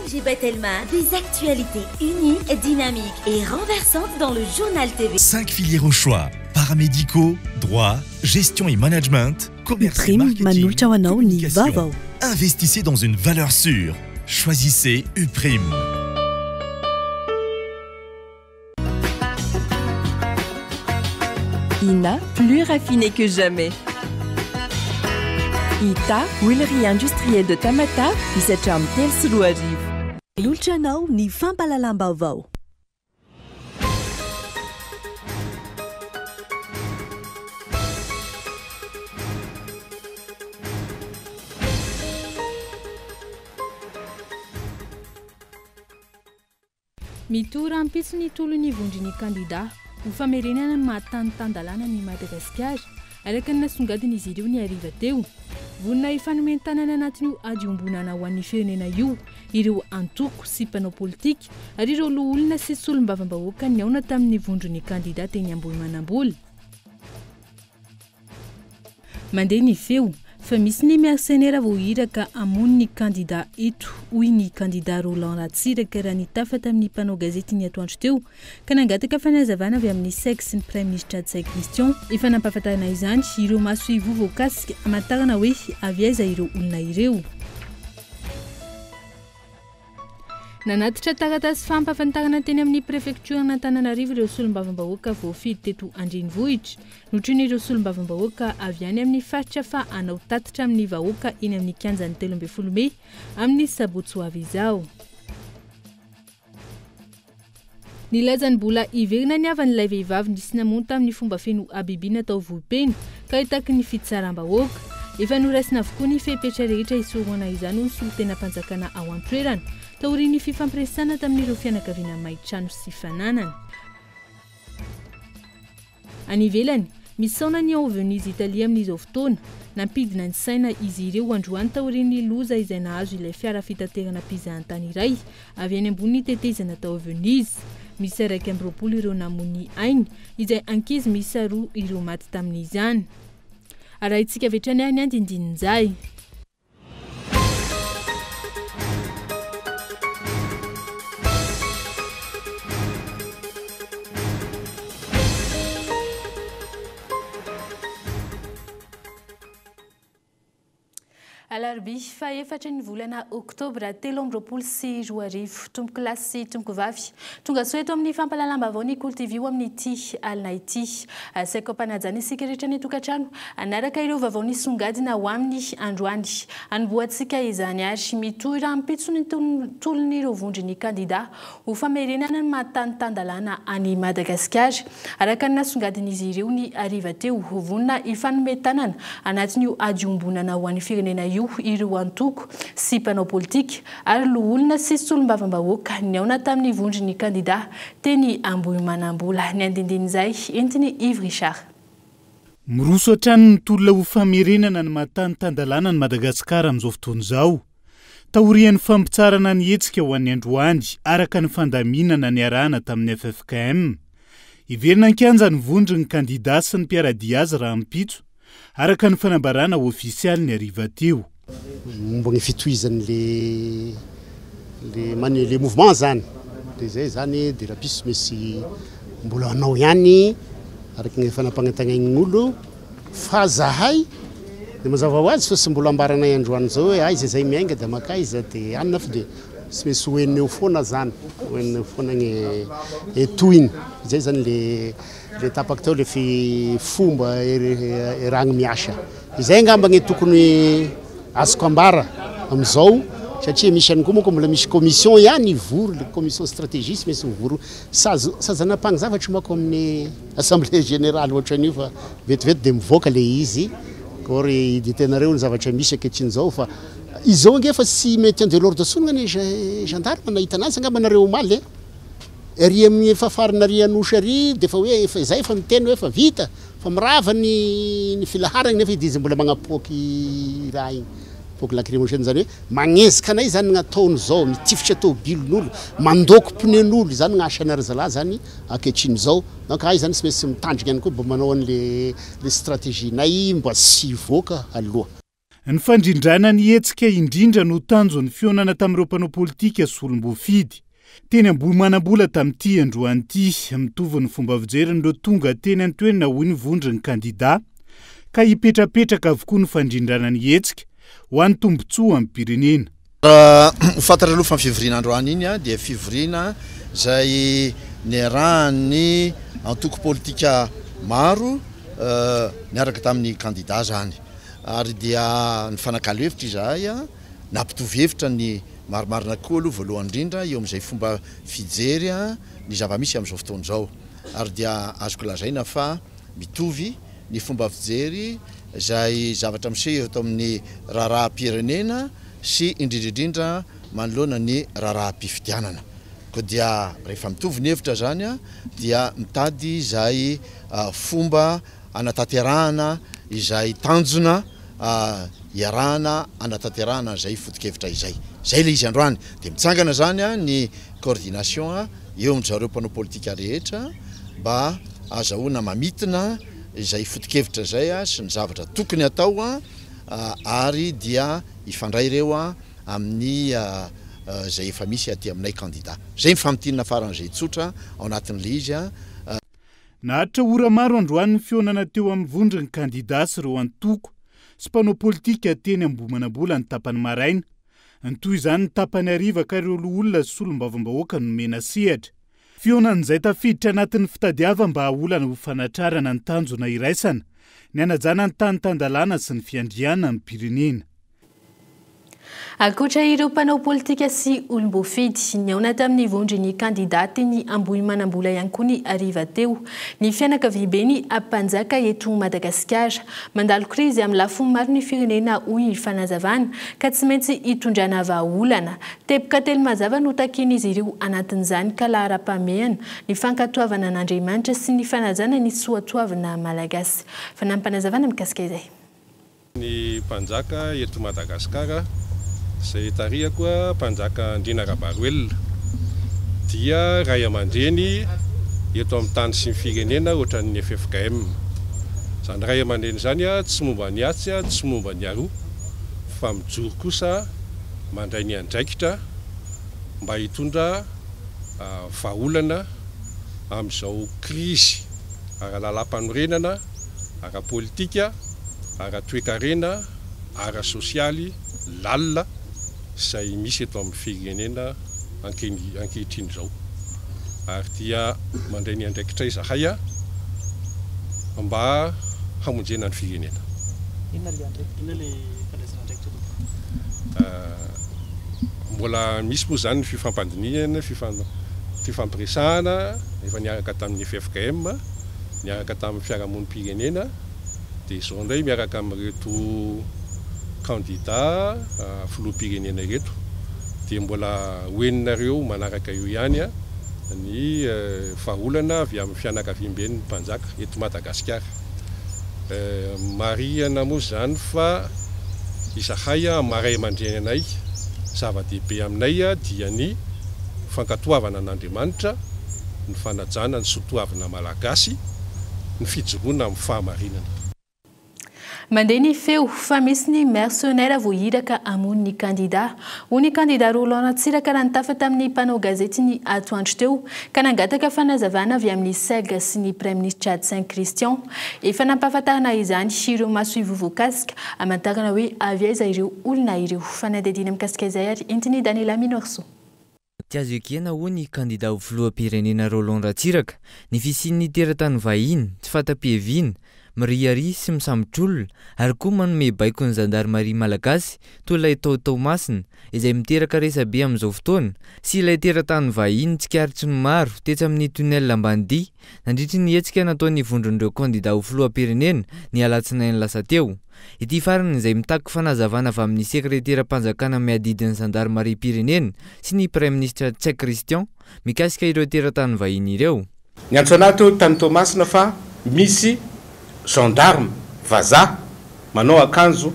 ONG Batelma, des actualités uniques, dynamiques et renversantes dans le Journal TV. 5 filières au choix, paramédicaux, droit, gestion et management, commerce et Uprime marketing, manolotra ho anao ny communication. vaovao. Investissez dans une valeur sûre. Choisissez Uprime. Ina, plus raffinée que jamais. Ita, huilerie industrielle de Tamatave, hisatra amin'ny 2003. Manolotra anao ny fampahalalam-baovao. Mitohy rahampitso ny tolon'ny vondron'ny kandida ho famerenana ny maha tany tan-dalàna an'i Madagasikara, araka ny nasongadin'izy ireo ny hariva teo. Vonona hifanome tanana anatin'io ady iombonana ho an'ny firenena io ireo antoko sy mpanao politika ary ireo loholona sy solombavambahoaka nihaona tamin'ny vondron'ny kandida teny Ambohimanambola. Mandeha ny feo fa misy ny mercenaires voahiraka hamono ny kandida eto, hoy ny kandida Roland Ratsiraka raha nitafa tamin'ny mpanao gazety ny atoandro teo ka nangataka fanazavana avy amin'ny SEC sy ny Praiminisitra Ntsay Christian. Efa nampahafantarina izany ireo masoivoho voakasika hamantarana hoe avy aiza ireo olona ireo. Nanatitra taratasy fampahafantarana teny amin'ny prefektioran'Antananarivo ireo solombavambahoaka voafidy teto an-drenivohitra. Notronin'ireo solombavambahoaka avy any amin'ny faritra fa hanao tatitra amin'ny vahoaka eny amin'ny kianjan'ny 13 mey amin'ny sabotsy ho avy izao. Nilaza ny mbola hiverina ny havan'ilay vehivavy nisy namono tamin'ny fomba feno habibiana tao Vohipeno ka hitaky ny fitsaram-bahoaka. Efa noraisina avokoa ny fepetra rehetra hisorohana izany hoy ny solontenam-panjakana ao an-toerana, taorian'ny fifampiresahana tamin'ireo fianakaviana may trano sy fananana. Any ivelany, misaona ny ao Venise Italia amin'izao fotoana. Nampidina ny saina izy ireo androany taorian'ny loza izay nahazo ilay fiara fitaterana mpizahantany iray avy any ambony tetezana tao Venise. Miisa 21 ireo namoy ny ainy, izay ankizy miisa roa ireo maty tamin'izany. Arahintsika avy hatrany ary ny andindinin'izay. Alarobia fahefatry ny volana oktobra 2023. Tompokolahy sy tompokovavy, tonga soa eto amin'ny fampahalalam-baovao ny Kolo TV ho amin'ity alina ity. Asaiko ampanajana isika rehetra ny tokantrano hanaraka ireo vaovao nisongadina ho amin'ny androany. Hanombohantsika izany ary mitohy rahampitso ny tolon'ireo vondron'ny kandida ho famerenana ny maha tany tan-dalàna an'i Madagasikara. Araka ny nasongadin'izy ireo ny hariva teo, vonona hifanome tanana anatin'io ady iombonana ho an'ny firenena io ireo antoko sy mpanao politika ary loholona sy solombavambahoaka nihaona tamin'ny vondron'ny kandida teny Ambohimanambola. Ny andindinin'izay entin'i Yves Richard. Miroso hatrany ny tolona ho famerenana ny maha tany tan-dalàna an'i Madagasikara amin'izao fotoana izao. Taorian'ny fampitsaharana ny hetsika ho an'ny androany, araka ny fandaminana niarahana tamin'ny ffkm, hiverina an-kianja ny vondron'ny kandidà sy ny mpiara-dia azy rahampitso, araka ny fanambarana ofisialy ny hariva teo. Momba ny fitohizan'le le mani le mouvement zany de zay zany de rapiso misy mbola hanao ihany araka ny efa nampanantenain'olo fa zahay de mazava ho azy fa tsy mbola ambaranay androany zao hoe aiza zay miainga de makaiza de anina fa de tsy maintsy ho enina eo foana zany, ho enina eo foana ny tohiny zay zany le le tapaka teo le fi fomba eragny miasa izay angamba ny tokony azoko ambara amizao satria misy ihany koa manko mbola misy commission ihany hivory le commission stratégie tsy maintsy mivory sazanapagny zavatry manko amin'ny assemblée générale ohatran'io fa vetivety de mivoaka le izy kory hiditenareo ny zavatra misy ankehitriny zao fa izao ange fa tsy maintien de l'ordre sonina ny gendarme nahita anazy angamba nareo omaly e ary amin'ny efa farina ary Anosy ary de efa hoe efa izay efa miteny hoe efa vita fa mirava ny ny filaharana nefa izy mbola magnapoaky raha igny poaky lacrymogène zany hoe magnezika anay zany ny ataony zao mitifitra tomobilin'olo mandoko pneu-n'olo zany ny asan'ny zalahy zany ankehitriny zao donc ay zany tsy maintsy mitandrina ihany koa mba manao an'le le stratégie nay mba tsy hivoaka aloha. Ny fandrindrana ny hetsika indrindra no tanjon'ny fihaonana tamin'ireo mpanao politika sy olom-boafidy. Teny Ambohimanambola tamin'ity androany ity. Mitovy ny fomba fijerin'ireo tonga teny an-toerana hoy ny vondron'ny kandidà ka hipetrapetraka avokoa ny fandrindrana ny hetsika ho an'ny tombontsoam-pirenena. Raha ho fantatra aloha fa ny fivoriana androany iny dia fivoriana izay niarahan'ny antoko politika maro niaraka tamin'ny kandida izany ary dia nifanakalo hevitra izahay, nampitovy hevitra ny marimarina koa aloha voalohany indrindra eo amin'izay fomba fijery ny zava-misy amin'izao fotoana izao ary dia azoko lazaina fa mitovy ny fomba fijery izay zavatra miseho eto amin'ny raharaham-pirenena sy indrindra indrindra manoloana ny raharaham-pifidianana. Koa dia rehefa mitovy ny hevitra izany dia mitady izay fomba hanatanterahana izay tanjona iarahana hanatanterahana an'izay foto-kevitra izay. Izay ilay izy androany. Dia mitsangana izany ny coordination eo amin-dry zareo mpanao politika rehetra mba ahazahoana mamintina izay foto-kevitra izay sy ny zavatra tokony hatao ary dia hifandray ireo amin'ny izay efa misy aty aminay kandida. Izay ny famintinana faran'izay tsotra ao anatin'ilay izy. Naharitra ora maro androany ny fihaonana teo amin'ny vondron'ny kandida sy ireo antoko sy mpanao politika teny Ambohimanambola ny tapany maraina. Nitohy izany ny tapany hariva ka ireo loholona sy solombavambahoaka nomena sehatra. Fihaonana izay tafiditra anatin'ny fitadiavam-bahaolana ho fanatrarana ny tanjona iraisana, ny hanajana ny tany tan-dalàna sy ny fiandrianam-pirenena. Ankoatra ireo mpanao politika sy olom-boafidy, nihaona tamin'ny vondron'ny kandidà teny Ambohimanambola ihany koa ny hariva teo ny fianakaviamben'ny mpanjaka eto Madagasikara. Mandalo krizy amin'ny lafiny maro ny firenena hoy ny fanazavana ka tsy maintsy hitondrana vahaolana. Teboka telo mazava no takian'izy ireo anatin'izany ka laharam-pahamehana ny fankatoavana an'Andriamanitra sy ny fanajana ny soatoavina malagasy. Fanampinazavana mikasika izay. Ny mpanjaka eto Madagasikara izay tarihako, Mpanjaka Andriana Rabaroelina, dia ray aman-dreny eto amin'ny tany sy ny firenena ohatran'ny ffkm. Izany ray aman-dreny izany tsy momba ny atsy, tsy momba ny aroa, fa mijoro kosa mandray ny andraikitra mba hitondra vahaolana amin'izao krizy ara-lalam-panorenana, ara-politika, ara-toekarena, ara-sosialy lalina izay misy eto amin'ny firenena ankehitriny izao. Ary dia mandray ny andraikitray izahay mba hamonjena ny firenena. Inona ilay andraikitra? Inona ilay fandraisana andraikitra tompoko? Mbola misy moa izany ny fifampandinihana, fifampiresahana efa niaraka tamin'ny ffkm. niaraka tamin'ny fiarahamonim-pirenena dia izao indray miaraka amin'ireto kandida filoham-pirenena ireto dia mbola ho henonareo manaraka eo ihany ny vahaolana avy amin'ny fianakaviamben'ny mpanjaka eto Madagasikara. Marihana moa izany fa izahay amin'ny maha ray aman-dreny anay, zava-dehibe aminay dia ny fankatoavana an'Andriamanitra, ny fanajana ny soatoavina malagasy, ny fijoroana amin'ny fahamarinana. Mandeha ny feo fa misy ny mercenaires voahiraka hamono ny kandida. Hoy ny kandida Roland Ratsiraka raha nitafa tamin'ny mpanao gazety ny atoandro teo ka nangataka fanazavana avy amin'ny Seg sy ny Praiminisitra Hajain Christian. Efa nampahafantarina izany ireo masoivoho voakasika hamantarana hoe avy aiza ireo olona ireo. Fanadihadiana mikasika izay ary entin'i Daniela Minoarisoa. Tsy azo ekena, hoy ny kandida ho filoham-pirenena Roland Ratsiraka, ny fisian'ny teratany vahiny, tsy fanta-piaviana, miriaria sy misambotr'olona ary koa manome baiko ny zandarimaria malagasy toy ilay tao Toamasina izay miteraka resabe amin'izao fotoana sy ilay teratany vahiny tsikaritry ny maro tetsy amin'ny tunnel Ambanidia nandritry ny hetsika nataon'ny vondron'ireo kandida ho filoham-pirenena ny alatsinainy lasa teo. Ity farany izay mitaky fanazavana avy amin'ny sekreteram-panjakana miadidy ny zandarimariam-pirenena sy ny praiminisitra Ntsay Christian mikasika ireo teratany vahiny ireo. Niantso anah teo tany Toamasina fa misy gendarme vazaha manao akanjo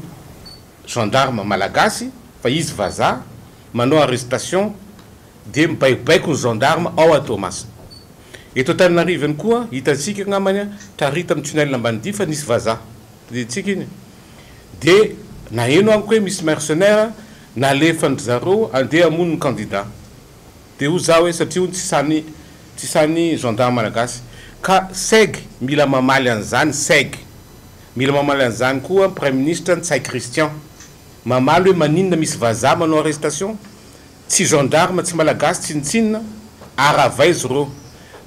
gendarme malagasy fa izy vazaha manao arrestation dia mibaikobaiko ny gendarme ao a Toamasina. Eto Antananarivo ihany koa hitantsika angambany tarita amin'ny tunnel Ambanidia fa nisy vazaha. Tadidintsika iny. Dia Naheno amiko hoe misy mercenaire nalefan-dry zareo andeha hamono ny candidat. Dia hoy za hoe satria hono tsy sany tsy sany gendarme malagasy. Ka seg mila mamaly an'izany seg. Mila mamaly an'izany koa praiminisitra Ntsay Christian. Mamaly hoe maninona misy vazaha manao arrestation? Tsy gendarme tsy malagasy tsinontsinona ary avaiza ireo?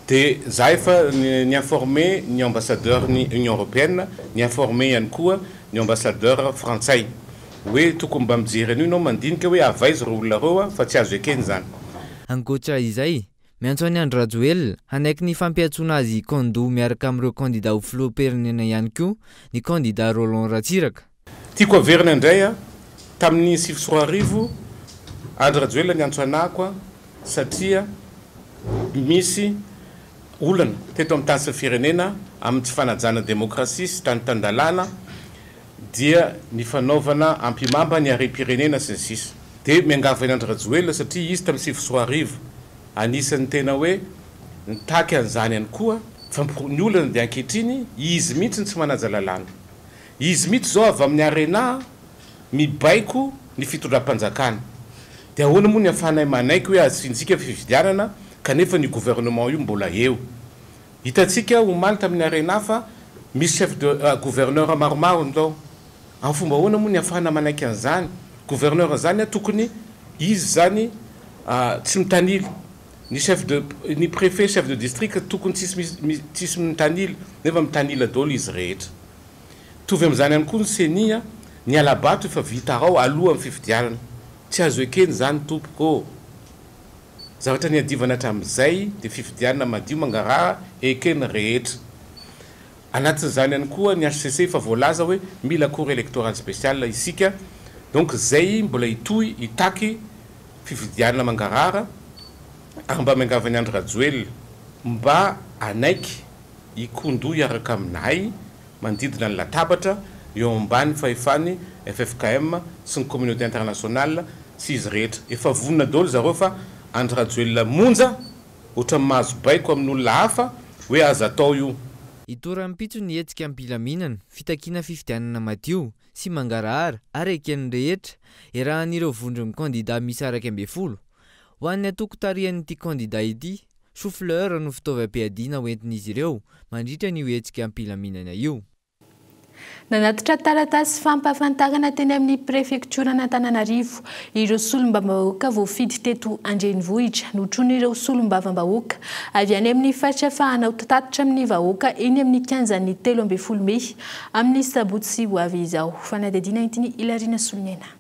Dia za efa ni-informer ny ambassadeur ny Union Européenne, ni-informer ihany koa ny ambassadeur frantsay hoe tokony mba mijery an'io ianao mandinika hoe avaiza ireo olona ireo fa tsy azo ekena izany. Ankoatra izay, miantso an'i Andry Rajoelina hanaiky ny fampiantsoana azy hikaon-doha miaraka amin'ireo kandida ho filoham-pirenena ihany koa ny kandida Roland Ratsiraka. Tiako averina indray a, tamin'ny 2009, Andry Rajoelina niantso anahako a, satria misy olana teto amin'ny tany sy ny firenena amin'ny tsy fanajana demokrasia sy tany tan-dalàna dia ny fanaovana ampihimamba ny harem-pirenena sy ny sisa. Dia miangavy an'i Andry Rajoelina satria izy tamin'ny 2009 anisan'ny tena hoe nitaky an'izany ihany koa fa ny olana dia ankehitriny izy mihitsy no tsy manaja lalàna. Izy mihitsy izao avy amin'ny Arena mibaiko ny fitondram-panjakana. Dia ahoana moa ny ahafahanay manaiky hoe asiantsika fifidianana kanefa ny gouvernement io mbola eo. Hitantsika omaly tamin'ny Arena fa misy chef de gouverneur maromaro ny tao. Amin'ny fomba ahoana moa ny ahafahana manaiky an'izany? Gouverneur izany tokony izy izany tsy mitanila. Ny chef de ny préfet chef de district tokony tsisy tsisy mitanila nefa mitanila daholo izy rehetra. Mitovy amin'izany ihany koa ny ceni a, ny hala-bato efa vita ao alohan'ny fifidianana. Tsy azo ekena izany tompoko ô! Zavatra niadivana hatramin'izay dia fifidianana madio mangarahara eken'ny rehetra. Anatin'izany ihany koa ny hcc efa voalaza hoe mila cour électorale spéciale isika donc izay mbola hitohy hitaky fifidianana mangarahara ary mba miangavy an'i Andry Rajoelina mba hanaiky hikondo hiaraka aminay manodidina ny latabatra eo ambany fahefan'ny ffkm sy ny communauté internationale sy izy rehetra. Efa vonona daholo zareo fa Andry Rajoelina monja ohatran'ny mahazo baiko amin'olona hafa hoe aza atao io. Hitohy rahampitso ny hetsika am-pilaminana, fitakiana fifidianana madio sy mangarahara ary eken'ny rehetra, iarahan'ireo vondron'ny kandida miisa 11. Ho an'ny antoko tarihan'ity kandida ity, Chou-fleur no fitaovam-piadiana hoentin'izy ireo mandritra an'io hetsika am-pilaminana io. Nanatitra taratasy fampahafantarana teny amin'ny prefektioran'Antananarivo ireo solombavambahoaka voafidy teto an-drenivohitra. Notronin'ireo solombavambahoaka avy any amin'ny faritra fa hanao tatitra amin'ny vahoaka eny amin'ny kianjan'ny 13 mey amin'ny sabotsy ho avy izao. Fanadihadiana entin'i Hilariana Soloniaina.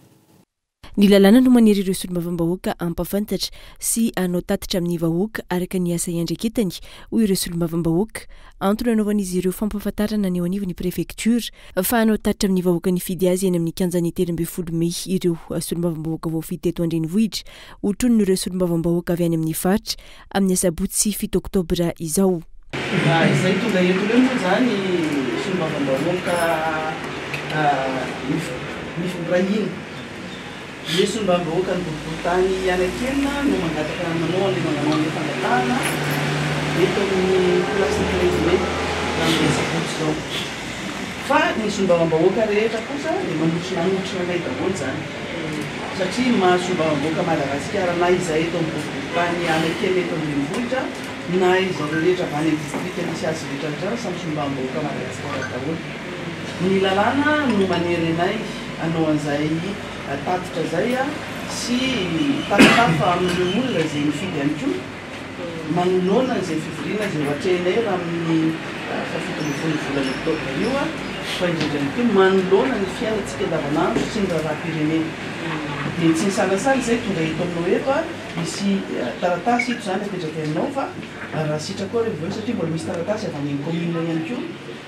Ny lalàna no manery ireo solombavambahoaka hampahafantatra sy hanao tatitra amin'ny vahoaka araka ny asa iandraiketany, hoy ireo solombavambahoaka. Antony hanaovan'izy ireo fampahafantarana ny eo anivon'ny prefektiora fa hanao tatitra amin'ny vahoaka nifidy azy eny amin'ny kianjan'ny 13 mey ireo solombavambahoaka voafidy teto an-drenivohitra, hotronin'ireo solombavambahoaka avy any amin'ny faritra amin'ny asabotsy 7 oktobra izao. Izay tonga eto ireo moa izany solombavambahoaka miray hina. Ny solombavambahoakan'ny boriborintany Anakena no mangataka manao an'ilay manao an'ilay fangatahana eto amin'ny place ny 13 mai amin'ny asabotsy izao. Fa ny solombavambahoaka rehetra kosa dia manotrona hanotrona anay daholo izany. Satria ny maha solombavambahoaka Madagasikara na izay eto amin'ny boriborintany Anakena eto an-drenivohitra Na izareo rehetra avy any amin'ny distrika misy azy rehetra rehetra samy solombavambahoaka Madagasikara daholo. Ny lalàna no manery anay hanao an'izay tatitra izay sy hitafatafa amin'ireo olona izay nifidy ihany koa manoloana izay fivoriana izay ho atrehinay raha amin'ny faha-17 volana oktobra io fa indrindra ihany koa manoloana ny fiainantsika andavanandro sy ny raharaham-pirenena. Dia tsy nisalasala izay tonga eto aminao eto. Misy taratasy ito izany apetraka aminao fa raha sitrako ary avy eo satria mbola misy taratasy avy any amin'ny commune ihany koa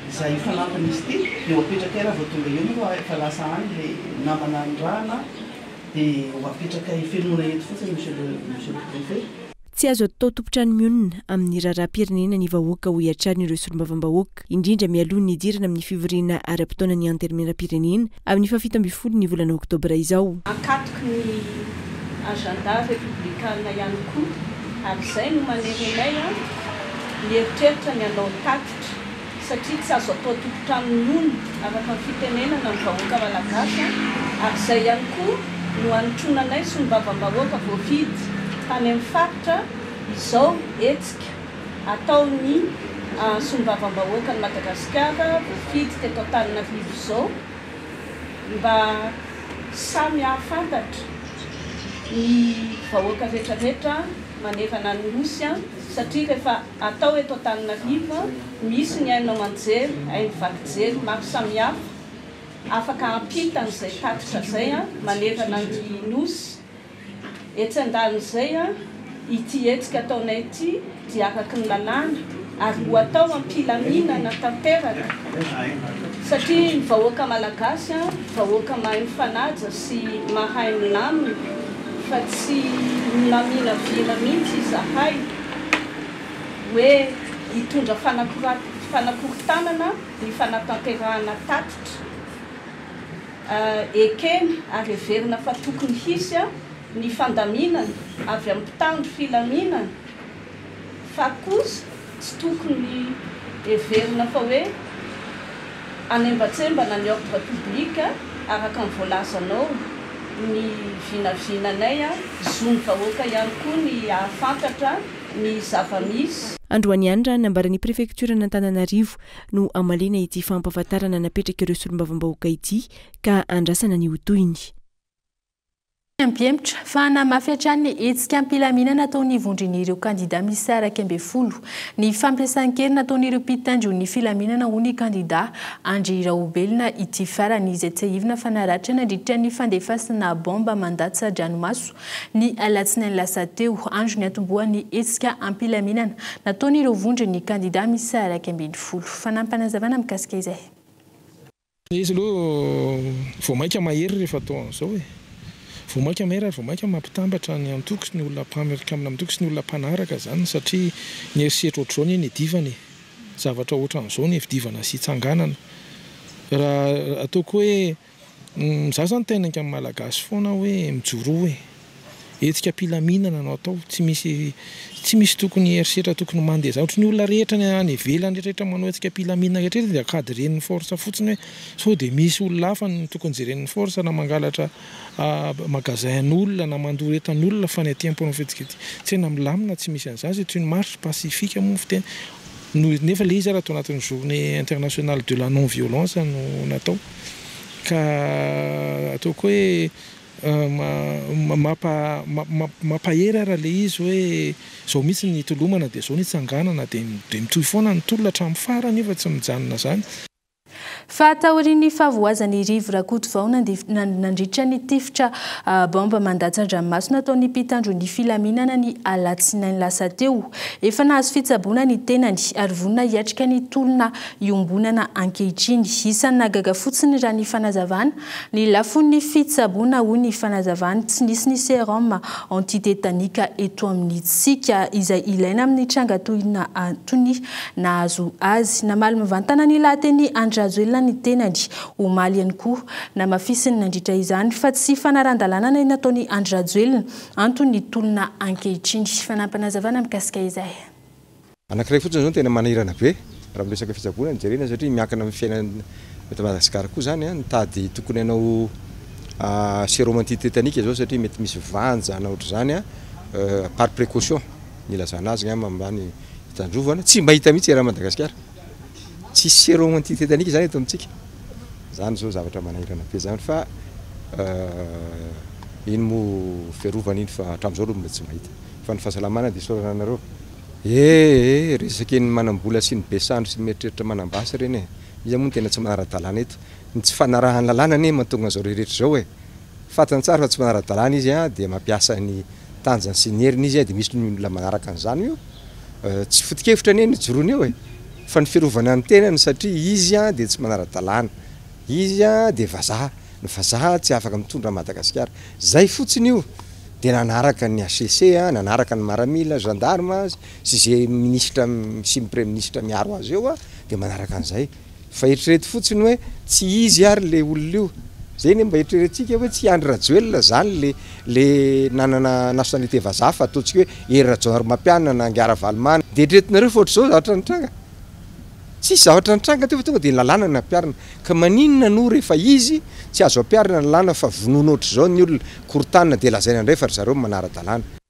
izay fanampin'izy ity dia ho apetrakay raha vao tonga eo moa fa efa lasa any ilay namana nirahana dia ho apetrakay fenoina eto fotsiny monsieur le monsieur le préfet. Tsy azo atao tompon-trano mionona amin'ny raharaham-pirenena ny vahoaka hoy hatrany ireo solombavambahoaka, indrindra mialoha ny hidirana amin'ny fivoriana ara-potoana ny Antenimierampirenena amin'ny faha-17 ny volana oktobra izao. Ankatoky ny agenda repoblikana ihany koa ary izay no manery anay mieritreritra ny hanao tatitra satria tsy azo atao tompon-trano minono araka ny fitenenana ny vahoaka Malagasy ary izay ihany koa no anotronanay solombavambahoaka voafidy tany amin'ny faritra izao hetsika ataon'ny solombavambahoakan'i Madagasikara voafidy teto Antananarivo izao mba samy hahafantatra ny vahoaka rehetrarehetra manerana ny Nosy satria rehefa atao eto Antananarivo misy ny haino aman-jery, haino vaky jery maro samihafa afaka hampita an'izay tatitra izay manerana ny Nosy. Etsy andanin'izay, ity hetsika ataonay ity dia araka ny lalàna ary ho atao am-pilaminana tanteraka satria ny vahoaka Malagasy vahoaka mahay mifanaja sy mahay milamina fa tsy minaminavina mihitsy izahay hoe hitondra fanakorontanana ny fanatanterahana tatitra. Ekena ary heverina fa tokony hisy ny fandaminana avy amin'ny mpitandro filaminana fa kosa tsy tokony heverina fa hoe hanembatsembana ny ordre public araka ny voalazanao ny vinavinanay, zon'ny vahoaka ihany koa ny hahafantatra ny zava-misy. Androany ihany raha ny nambaran'ny prefektioran'Antananarivo no hamaliana ity fampahafantarana napetrak'ireo solombavambahoaka ity ka andrasana ny ho tohiny. Mpihemotra fa hanamafy hatrany ny hetsika am-pilaminana ataon'ny vondron'ireo kandida miisa 11. Ny fampiasan-kery nataon'ireo mpitandro ny filaminana hoy ny kandida Andry Raobelina ity farany izay tsiahivina fa naratra nandritra ny fandefasana baomba mandatsa-dranomaso Ny alatsinainy lasa teo, andro niantombohan'ny hetsika am-pilaminana nataon'ireo vondron'ny kandida miisa 11. Fanampinazavana mikasika izay. Izy aloha vao mainka mahery rehefa atao an'izao e! Vao mainka mahery ary vao mainka mampitambatra ny antoko sy ny olona mpamrkmna antoko sy ny olona mpanaraka izany satria ny herisetra ohatr'izao anie ny idivana e! Zavatra ohatran'izao ny fidivana sy itsanganana. Raha ataoko hoe Za zany te hanainga ny malagasy foana hoe mijoroa e! Hetsika am-pilaminana no atao, tsy misy tsy misy tokony herisetra tokony mandeha zany, ohatry ny olona rehetra any any ivelany rehetra rehetra manao hetsika am-pilaminana rehetra rehetra dia encadrer-n'ny force fotsiny hoe sao dia misy olona hafa no tokony jeren'ny force na mangalatra magasin an'olona na mandoro entan'olona fa ny aty am-pon'ny fihetsiketsehana tsena milamina tsy misy an'izany, c'est une marche pacifique moa ny fiteny. No nefa le izy ary ato anatin'ny journée internationale de la non violence no natao ka ataoko hoe mampa mampahery ara le izy hoe zao mihitsy ny hitolomana dia zao ny hitsanganana dia mitohy foana ny tolona hatramin'ny farany io fa tsy mijanona zany. Fa taorian'ny fahavoazan'i Rivo Rakotovao nandritra ny tifitra baomba mandatsa-dranomaso nataon'ny mpitandro ny filaminana ny alatsinainy lasa teo. Efa nahazo fitsaboana ny tenany ary vonona hiatrika ny tolona iombonana ankehitriny. Isan'ny nahagaga fotsiny raha ny fanazavana, ny lafon'ny fitsaboana hoy ny fanazavany, tsy nisy ny sérum antitétanique eto amintsika izay ilaina amin'ny tranga toy ny nahazo azy. Namaly mivantana ny lahatenin'i Andry Rajoelina ny tenany omaly ihany koa. Namafisiny nandritra izany fa tsy fanaran-dalàna ny nataon'i Andry Rajoelina, antony ny tolona ankehitriny. Fanampinazavana mikasika izay. Anankiray fotsiny izao no tena manahirana be raha miresaka fitsaboana no jerena satria miankina amin'ny fiainana eto Madagasikara koa izany an, mitady tokony hanao sérum antitétanique izao satria mety misy vanja na ohatr'izany an, par précaution ny ilazana azy angamba mba ny hitandrovana, tsy mba hita mihitsy eran'i Madagasikara, tsisy sérum antitétanique izany eto amintsika, izany izao zavatra manahirana be izany fa iny moa fiarovana iny fa hatramin'izao aloha mbola tsy mahita fa ny fahasalamana dia isaorana anareo. Eh eh, resaky ny manam-bola sy ny be sandry sy ny mieritreritra manam-basy ireny e! Iza moa no tena tsy manara-dalàna eto? Ny tsy fanarahany lalàna anie mahatonga an'izao rehetra izao e! Fantany tsara fa tsy manara-dalàna izy an, dia mampiasa ny tanjany sy ny heriny izy an, dia misy ny olona manaraka an'izany io. Tsy foto-kevitra anie no ijoroany eo e! Fa ny fiarovana ny tenany satria izy an dia tsy manara-dalàna, izy an dia vazaha, ny vazaha tsy afaka mitondra an'i Madagasikara. Zay fotsiny io. Dia nanaraka ny HCC, nanaraka ny maramila, gendarme sy ze minisitra sy ny praiminisitra miaro azy eo dia manaraka an'izay. Fa eritrereto fotsiny hoe tsy izy ary le olona io. Zay anie mba eritreretintsika hoe tsy Andry Rajoelina zany le le nanana nationalité vazaha fa ataontsika hoe Hery Rajaonarimampianina na Ingahy Ravalomanana. Dia eritreretinareo fa ohatr'izao zavatra nitranga? Tsisy zavatra nitranga teo fa tonga dia ny lalàna no nampiharina. Ka maninona no rehefa izy tsy azo ampiharina ny lalàna fa vonoina ohatr'izao ny olona, korontanina dia lazaina indray fa ry zareo no manara-dalàna.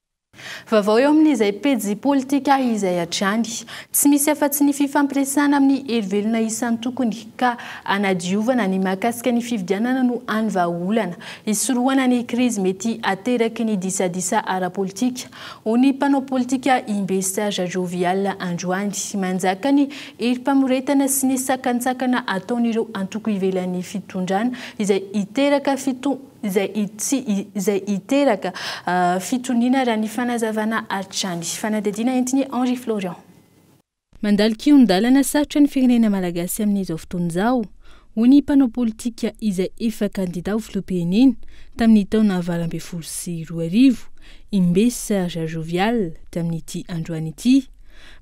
Vaovao eo amin'izay pejy politika izay hatrany. Tsy misy afa-tsy ny fifampiresahana amin'ny hery velona isan-tokony ka hanadiovana ny mahakasika ny fifidianana no hany vahaolana hisorohana ny krizy mety ateraky ny disadisa ara-politika, hoy ny mpanao politika Imbe Serge Jovial androany. Manjaka ny herim-pamoretana sy ny sakantsakana ataon'ireo antoko ivelan'ny fitondrana izay hiteraka izay tsy izay hiteraka fitoniana raha ny fanazavana hatrany. Fanadihadiana entin'i Henri Florian. Mandalo kihon-dalana sarotra ny firenena malagasy amin'izao fotoana izao, hoy ny mpanao politika izay efa kandida ho filoham-pirenena tamin'ny taona 2018, Imbe Serge Jovial, tamin'ity androany ity.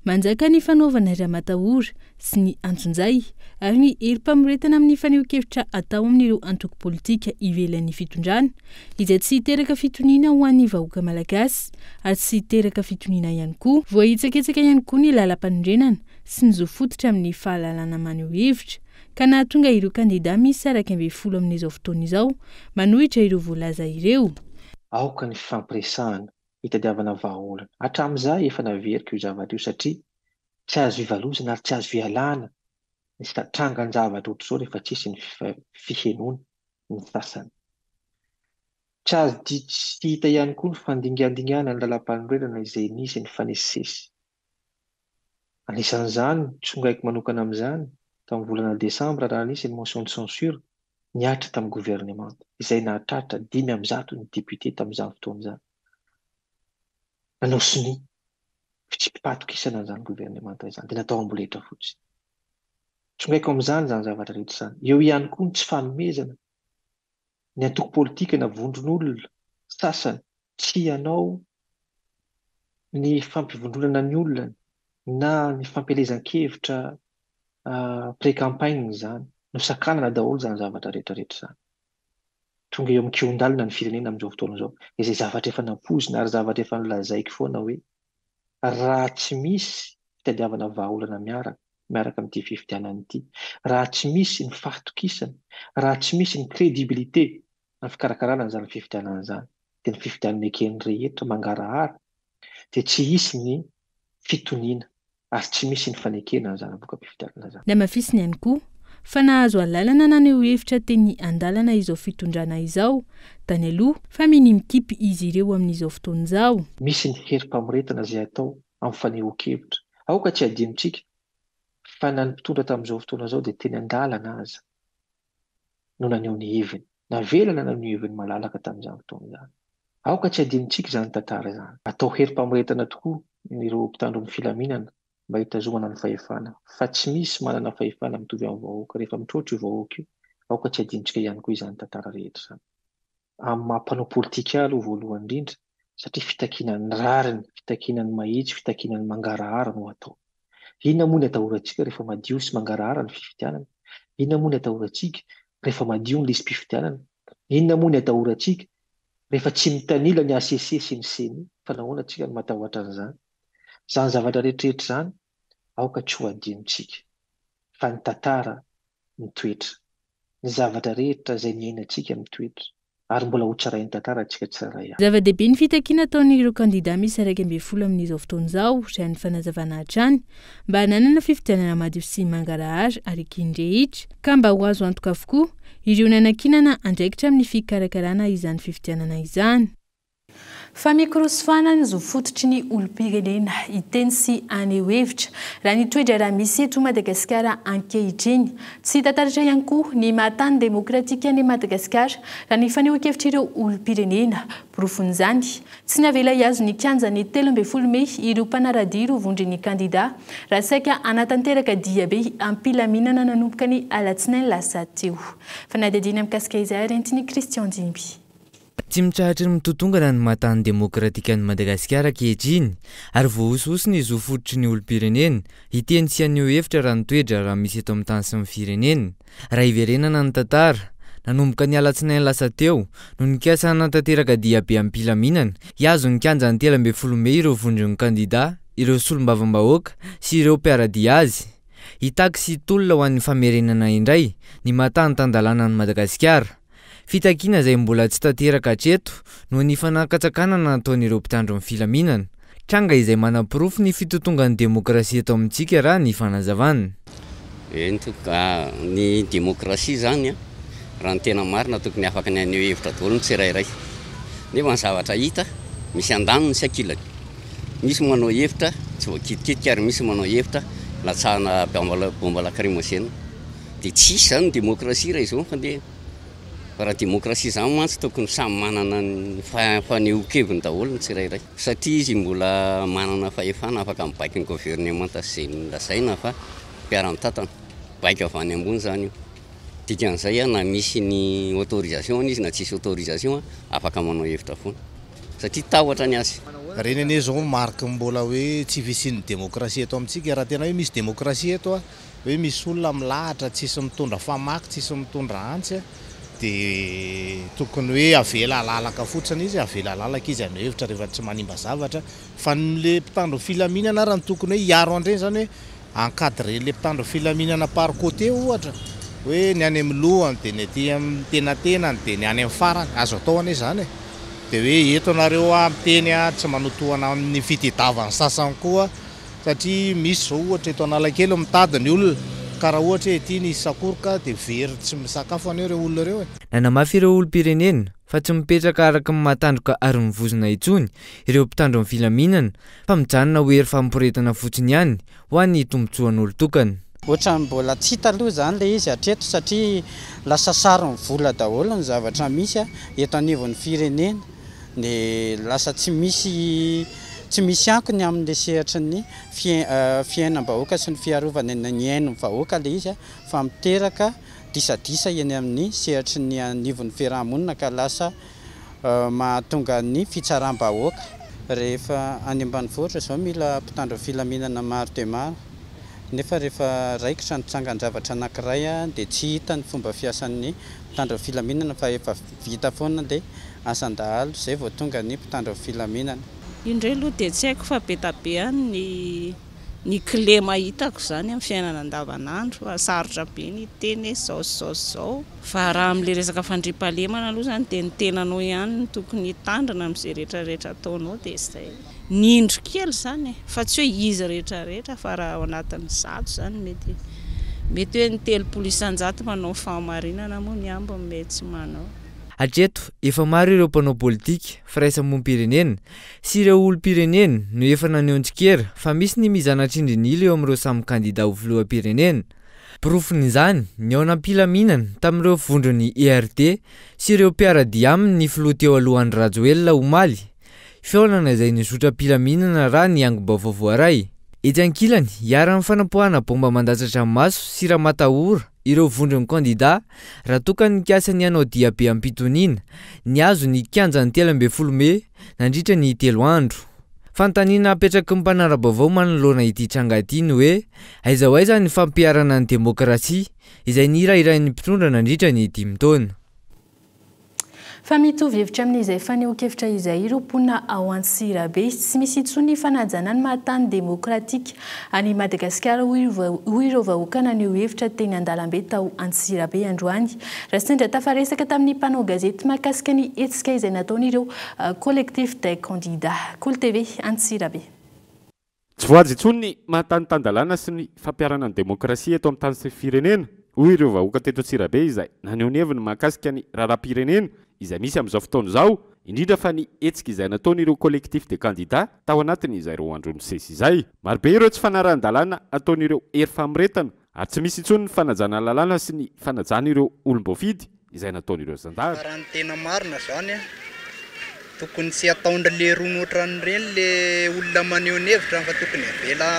Manjaka ny fanaovana ramatahora sy ny antsonjay ary ny herim-pamoretana amin'ny fanehoan-kevitra atao amin'ireo antoko politika ivelan'ny fitondrana izay tsy hiteraka fitoniana ho an'ny vahoaka malagasy ary tsy hiteraka fitoniana ihany koa. Voahitsakitsaka ihany koa ny lalampanorenana sy ny zo fototra amin'ny fahalalana maneho hevitra ka nahatonga ireo kandida miisa 11 amin'izao fotoana izao manohitra ireo voalaza ireo. Aoka ny fifampiresahana hitadiavana vahaolana. Hatramin'izay efa naveriko io zavatra io satria Tsy azo ivalozana ary tsy azo ialana ny trangan-javatra ohatr'izao rehefa tsisy ny fihenoana ny sasany. Tsy azo tsy hita ihany koa ny fandingandingana ny lalàmpanorenana izay nisy nifanesisesy. Anisan'izany, tsongaiko manokana amin'izany, tamin'ny volana desambra raha nisy ny motion de censure nihatra tamin'ny governemanta, izay nahatratra 105 ny député tamin'izany fotoana izany. Nanao sonia fitsipi-pahatokisana an'izany governemanta izany, dia natao amboletra fotsiny. Tsongaiko amin'izany izany zavatra rehetra izany. Eo ihany koa ny tsy fanomezana ny antoko politika na vondron'olona sasany tsy hanao ny fampivondronana ny olona na ny fampielezan-kevitra pré-campagne izany. Nosakanana daholo izany zavatra rehetra rehetra izany. Tonga eo amin'ny kihon-dalana ny firenena amin'izao fotoana izao, izay zavatra efa nampoizina ary zavatra efa nolazaiko foana hoe raha tsy misy fitadiavana vahaolana miaraka, miaraka amin'ity fifidianana ity, raha tsy misy ny fahatokisana, raha tsy misy ny crédibilité amin'ny fikarakarana an'izany fifidianana izany, dia ny fifidianana eken'ny rehetra mangarahara dia tsy hisy ny fitoniana ary tsy misy ny fanekena an'izany voka-pifidianana izany. Namafisiny ihany koa fa nahazo alalana naneho hevitra teny an-dalana izao fitondrana izao tany aloha fa minia mikipy izy ireo amin'izao fotoana izao. Misy ny herim-pamoretana izay atao amin'ny fanehoan-kevitra. Aoka tsy hadinontsika fa na ny mpitondra tamin'izao fotoana izao dia teny an-dalana aza no naneho ny heviny. Navelana naneho ny heviny malalaka tamin'izany fotoana izany. Aoka tsy hadinontsika izany tantara izany. Atao herim-pamoretana tokoa ireo mpitandro ny filaminana mba hitazomana ny fahefana, fa tsy misy manana fahefana mitovy amin'ny vahoaka. Rehefa mitroatra io vahoaka io, aoka tsy hadinontsika ihany koa izany tantara rehetra izany. Amin'ny maha mpanao politika ahy aloha voalohany indrindra, satria fitakiana ny rariny, fitakiana ny mahitsy, fitakiana ny mangarahara no atao. Inona moa ny atahorantsika rehefa madio sy mangarahara ny fifidianana? Inona moa ny atahorantsika rehefa madio ny lisi-pifidianana? Inona moa ny atahorantsika rehefa tsy mitanila ny HCC sy ny ceni? Fa nahoana tsika no matahotra an'izany? Izany zavatra rehetrarehetra izany aoka tsy ho adinontsika fa ny tantara mitoetra. Ny zavatra rehetra izay niainantsika mitoetra ary mbola ho tsarain'ny tantara antsika tsirairay avy. Zava-dehibe ny fitakiana ataon'ireo kandida miisa 11 amin'izao fotoana izao, raha ny fanazavana hatrany, mba hananana fifidianana madio sy mangarahara ary eken'ny rehetra, ka mba ho azo antoka avokoa ireo nanankinana andraikitra amin'ny fikarakarana izany fifidianana izany. Fa mikorosofana ny zo fototry ny olom-pirenena hiteny sy haneho hevitra raha ny toe-draharaha misy eto Madagasikara ankehitriny. Tsy hita taratra ihany koa ny maha tany demokratika an'i Madagasikara raha ny fanehoan-kevitr'ireo olom-pirenena. Porofon'izany, tsy navela hihazo ny kianjan'ny 13 mey ireo mpanara-dia ireo vondron'ny kandida raha saika hanatanteraka diabe am-pilaminana nanomboka ny alatsinainy lasa teo. Fanadihadiana mikasika izay ary entin'i Christian Dimby. Tsy mitsahatry ny mitotongana ny maha tany demokratika an'i Madagasikara ankehitriny ary voahosihosy ny zo fototry ny olom-pirenena hiteny sy haneho hevitra raha ny toe-draharaha misy eto amin'ny tany sy ny firenena. Raha hiverenana ny tantara, nanomboka ny alatsinainy lasa teo no nikasa hanatanteraka diabe am-pilaminana hihazo ny kianjan'ny 13 mey ireo vondron'ny kandida, ireo solombavambahoaka sy ireo mpiara-dia azy. Hitaky sy hitolona ho an'ny famerenana indray ny maha tany tan-dalàna an'i Madagasikara. Fitakiana izay mbola tsy tanteraka hatreto noho ny fanakatsakanana nataon'ireo mpitandro ny filaminana. Tranga izay manaporofo ny fitotongan'ny demokrasia eto amintsika raha ny fanazavana. Eny tompoko a, ny demokrasia izany a, raha ny tena marina tokony afaka ny haneho hevitra daholo ny tsirairay. Nefa ny zavatra hita, misy andaniny sy ankilany. Misy manao hevitra tsy voakitikitika ary misy manao hevitra latsahana bomba lacrymogène. Dia tsy hisy izany ny demokrasia raha izao ny fandehany. Fa raha demokrasia izany mantsy tokony samy manana ny fanehoan-keviny daholo ny tsirairay. Satria izy mbola manana fahefana afaka mibaiko ny governemanta sy izay lazaina fa mpiara-mitantana. Baiko avy any ambony izany io. Dikan'izay na misy ny autorisation izy na tsisy autorisation afaka manao hevitra foana. Satria tahotra ny azy. Ireny anie izao mariky ny mbola hoe tsy fisian'ny demokrasia eto amintsika. Raha tena hoe misy demokrasia eto, hoe misy olona milahatra tsisy mitondra famaky, tsisy mitondra antsy dia tokony hoe avela halalaka fotsiny izy, avela halalaka izy haneho hevitra rehefa tsy manimba zavatra. Fa ny le mpitandro ny filaminana ary no tokony hoe hiaro an'ireny izany hoe encadrer le mpitandro filaminana par côté ohatra hoe ny any amin'ny lohany dia ny aty amin'ny tenatenany dia ny any amin'ny farany, azo atao anie izany e! dia hoe eto nareo aho miteny a, tsy manotohana amin'ny fitediavan'ny sasany koa satria misy izao ohatra eto Analakely mitady ny olona ka raha ohatra hoe ety nisy sakoroka dia very tsy misakafo anie ireo olona ireo e! Nanamafy ireo olom-pirenena fa tsy mipetraka araka ny maha-tandroka ary mivozona intsony ireo mpitandro ny filaminana fa mijanona ho hery famoretana fotsiny ihany ho an'ny tombontsoan'olon-tokana. Ohatran'ny mbola tsy hita aloha izany ilay izy hatreto satria lasa sarin'ny vola daholo ny zavatra misy eto anivon'ny firenena dia lasa tsy misy tsy misy ankony amin'ilay sehatry ny fiainam-bahoaka sy ny fiarovana ny ain'ny vahoaka ilay izy fa miteraka disadisa eny amin'ny sehatry ny anivon'ny fiaraha-monina ka lasa mahatonga ny fitsaram-bahoaka. Rehefa any ambanivohitra izao mila mpitandro filaminana maro dia maro, nefa rehefa raikitra ny trangan-javatra anankiray dia tsy hita ny fomba fiasan'ny mpitandro filaminana fa efa vita foana ilay asan-dahalo izay vao tonga ny mpitandro filaminana. Io indray aloha dia tsy haiko fa be da be any ny ny kilema hitako izany amin'ny fiainana andavanandro fa sarotra be ny hiteny hoe izao sy izao sy izao. Fa raha amin'ilay resaka fandriampahalemana aloha izany dia ny tenanao ihany no tokony hitandrina amin'izay rehetra rehetra ataonao dia izay. Ny indro kely izany e! Fa tsy hoe izy rehetra rehetra fa raha ao anatin'ny 100 izany mety mety hoe ny 30 isan-jato manao ny fahamarinana moa ny ambiny mety tsy manao. Hatreto, efa maro ireo mpanao politika, firaisamonim-pirenena, sy ireo olom-pirenena no efa naneho ny tsikera fa misy ny mizana tsindrin'ila eo amin'ireo samy kandida ho filoham-pirenena. Porofon'izany, nihaona am-pilaminana tamin'ireo vondron'ny IRD sy ireo mpiara-dia aminy ny filoha teo aloha Andry Rajoelina omaly. Fihaonana izay nizotra am-pilaminana raha ny angom-baovao voaray. Etsy ankilany, iharan'ny fanapoahana baomba mandatsatra maso sy ramatahora ireo vondron'ny kandida raha toa ka nikasa ny hanao diabe am-pitoniana nihazo ny kianjan'ny 13 mey nandritra ny telo andro. Fanontaniana apetraky ny mpanara-baovao manoloana ity tranga ity ny hoe aiza ho aiza ny fampiharana ny demokrasia izay nihirahirain'ny mpitondra nandritra ny dimy taona. Fa mitovy hevitra amin'izay fanehoan-kevitra izay ireo mponina ao Antsirabe. Tsy misy intsony ny fanajana ny maha tany demokratika an'i Madagasikara hoy ireo vahoaka naneho hevitra teny an-dalambe tao Antsirabe androany. Raha sendra tafaresaka tamin'ny mpanao gazety mahakasika ny hetsika izay nataon'ireo Collectif des candidats. Kolo TV, Antsirabe. Tsy voahaja intsony ny maha tany tan-dalàna sy ny fampiharana ny demokrasia eto amin'ny tany sy firenena, hoy ireo vahoaka teto Antsirabe izay naneho ny heviny mahakasika ny raharaham-pirenena izay misy amin'izao fotoana izao, indrindra fa ny hetsika izay nataon'ireo Collectif des candidats tao anatin'izay roa andro nisesy izay. Marobe ireo tsy fanarahan-dalàna ataon'ireo hery famoretana Ary tsy misy intsony ny fanajana lalàna sy ny fanajana ireo olom-boafidy izay nataon'ireo zandary. Raha ny tena marina zany an, tokony tsy ataondry lerony otran'ireny le olona maneho ny hevitra fa tokony avela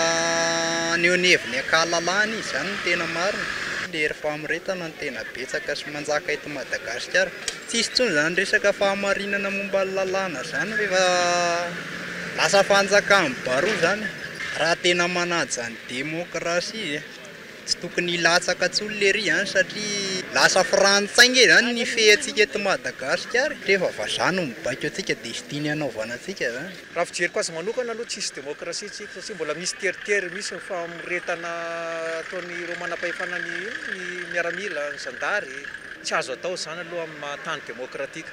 haneho ny heviny ankahalalahana izy, zany no tena marina. Le hery famoretana no tena betsaka sy manjaka eto Madagasikara. Tsisy intsony zany resaka fahamarinana momba ny lalàna zany fa efa lasa fanjakan'ny baroa zany. Raha tena manaja ny demokrasia e! Tsy tokony hilatsaka intsony lery an satria lasa frantsay nge zany ny hifehy antsika eto Madagasikara e! Rehefa vazaha no mibaiko antsika dia izay tiany hanaovana antsika zany. Raha fijeriko azy manokana aloha tsisy demokrasia tsika satria mbola misy teritery, misy ny famoretana ataon'ireo manam-pahefana ny ny miaramila, ny zandary. Tsy azo atao izany aloha amin'ny maha tany demokratika.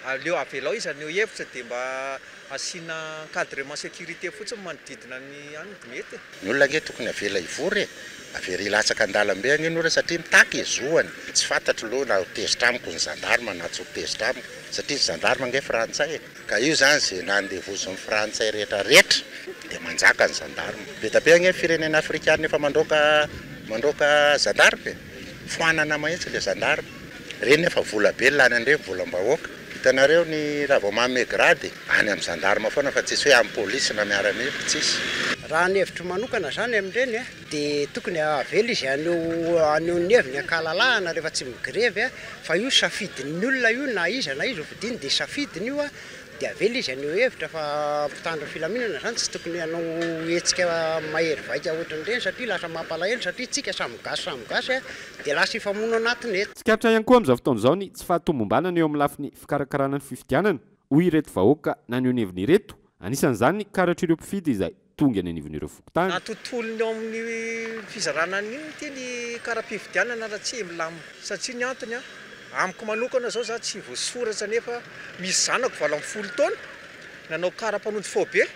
Aleo avelao izy haneho hevitra dia mba asiana encadrement sécurité fotsiny manodidina ny any dia mety e. Ny olona ange tokony avela hivory e! Avela hilatsaka an-dalambe ange ny olona satria mitaky e zoany. Tsy fantatro aloha na ho tezitra amiko ny zandarma na tsy ho tezitra amiko satria ny zandarma ange frantsay e! Ka io zany ze nandevozin'ny frantsay rehetra rehetra dia manjaka ny zandarma. Be da be ange ny firenena afrikana efa mandroaka mandroaka zandarma e! Foanana mahitsy le zandarma. Ireny nefa vola be lany an'ireny volam-bahoaka. Hitanareo ny raha vao manome grade any amin'ny zandarma foana fa tsisy hoe amin'ny polisy na miaramila, tsisy. Raha ny hevitro manokana zany amin'ireny dia tokony avela izy haneho haneho ny heviny an-kalalahana rehefa tsy migrevy fa io safidin'ny olona io na iza na iza ho fidiny dia safidiny io dia avela izy haneho hevitra fa mpitandro ny filaminana zany tsy tokony hanao hetsika mahery vaika ohatran'ireny satria lasa mampalahelo satria tsika samy gasy samy gasy dia lasa hifamono anatiny eto. Tsikaritra ihany koa amin'izao fotoana izao ny tsy fahatomombanana eo amin'ny lafiny fikarakarana ny fifidianana, hoy ireto vahoaka naneho ny heviny ireto. Anisan'izany ny karatr'ireo mpifidy izay tonga eny anivon'ireo fokontany. Na tontolony ao amin'ny fizarana an'iny ity ny kara-pifidianana raha tsy milamina. Satria ny antony, amiko manokana izao za tsy voasoratra nefa misy zanako 18 taona nanao kara-panondro faobe,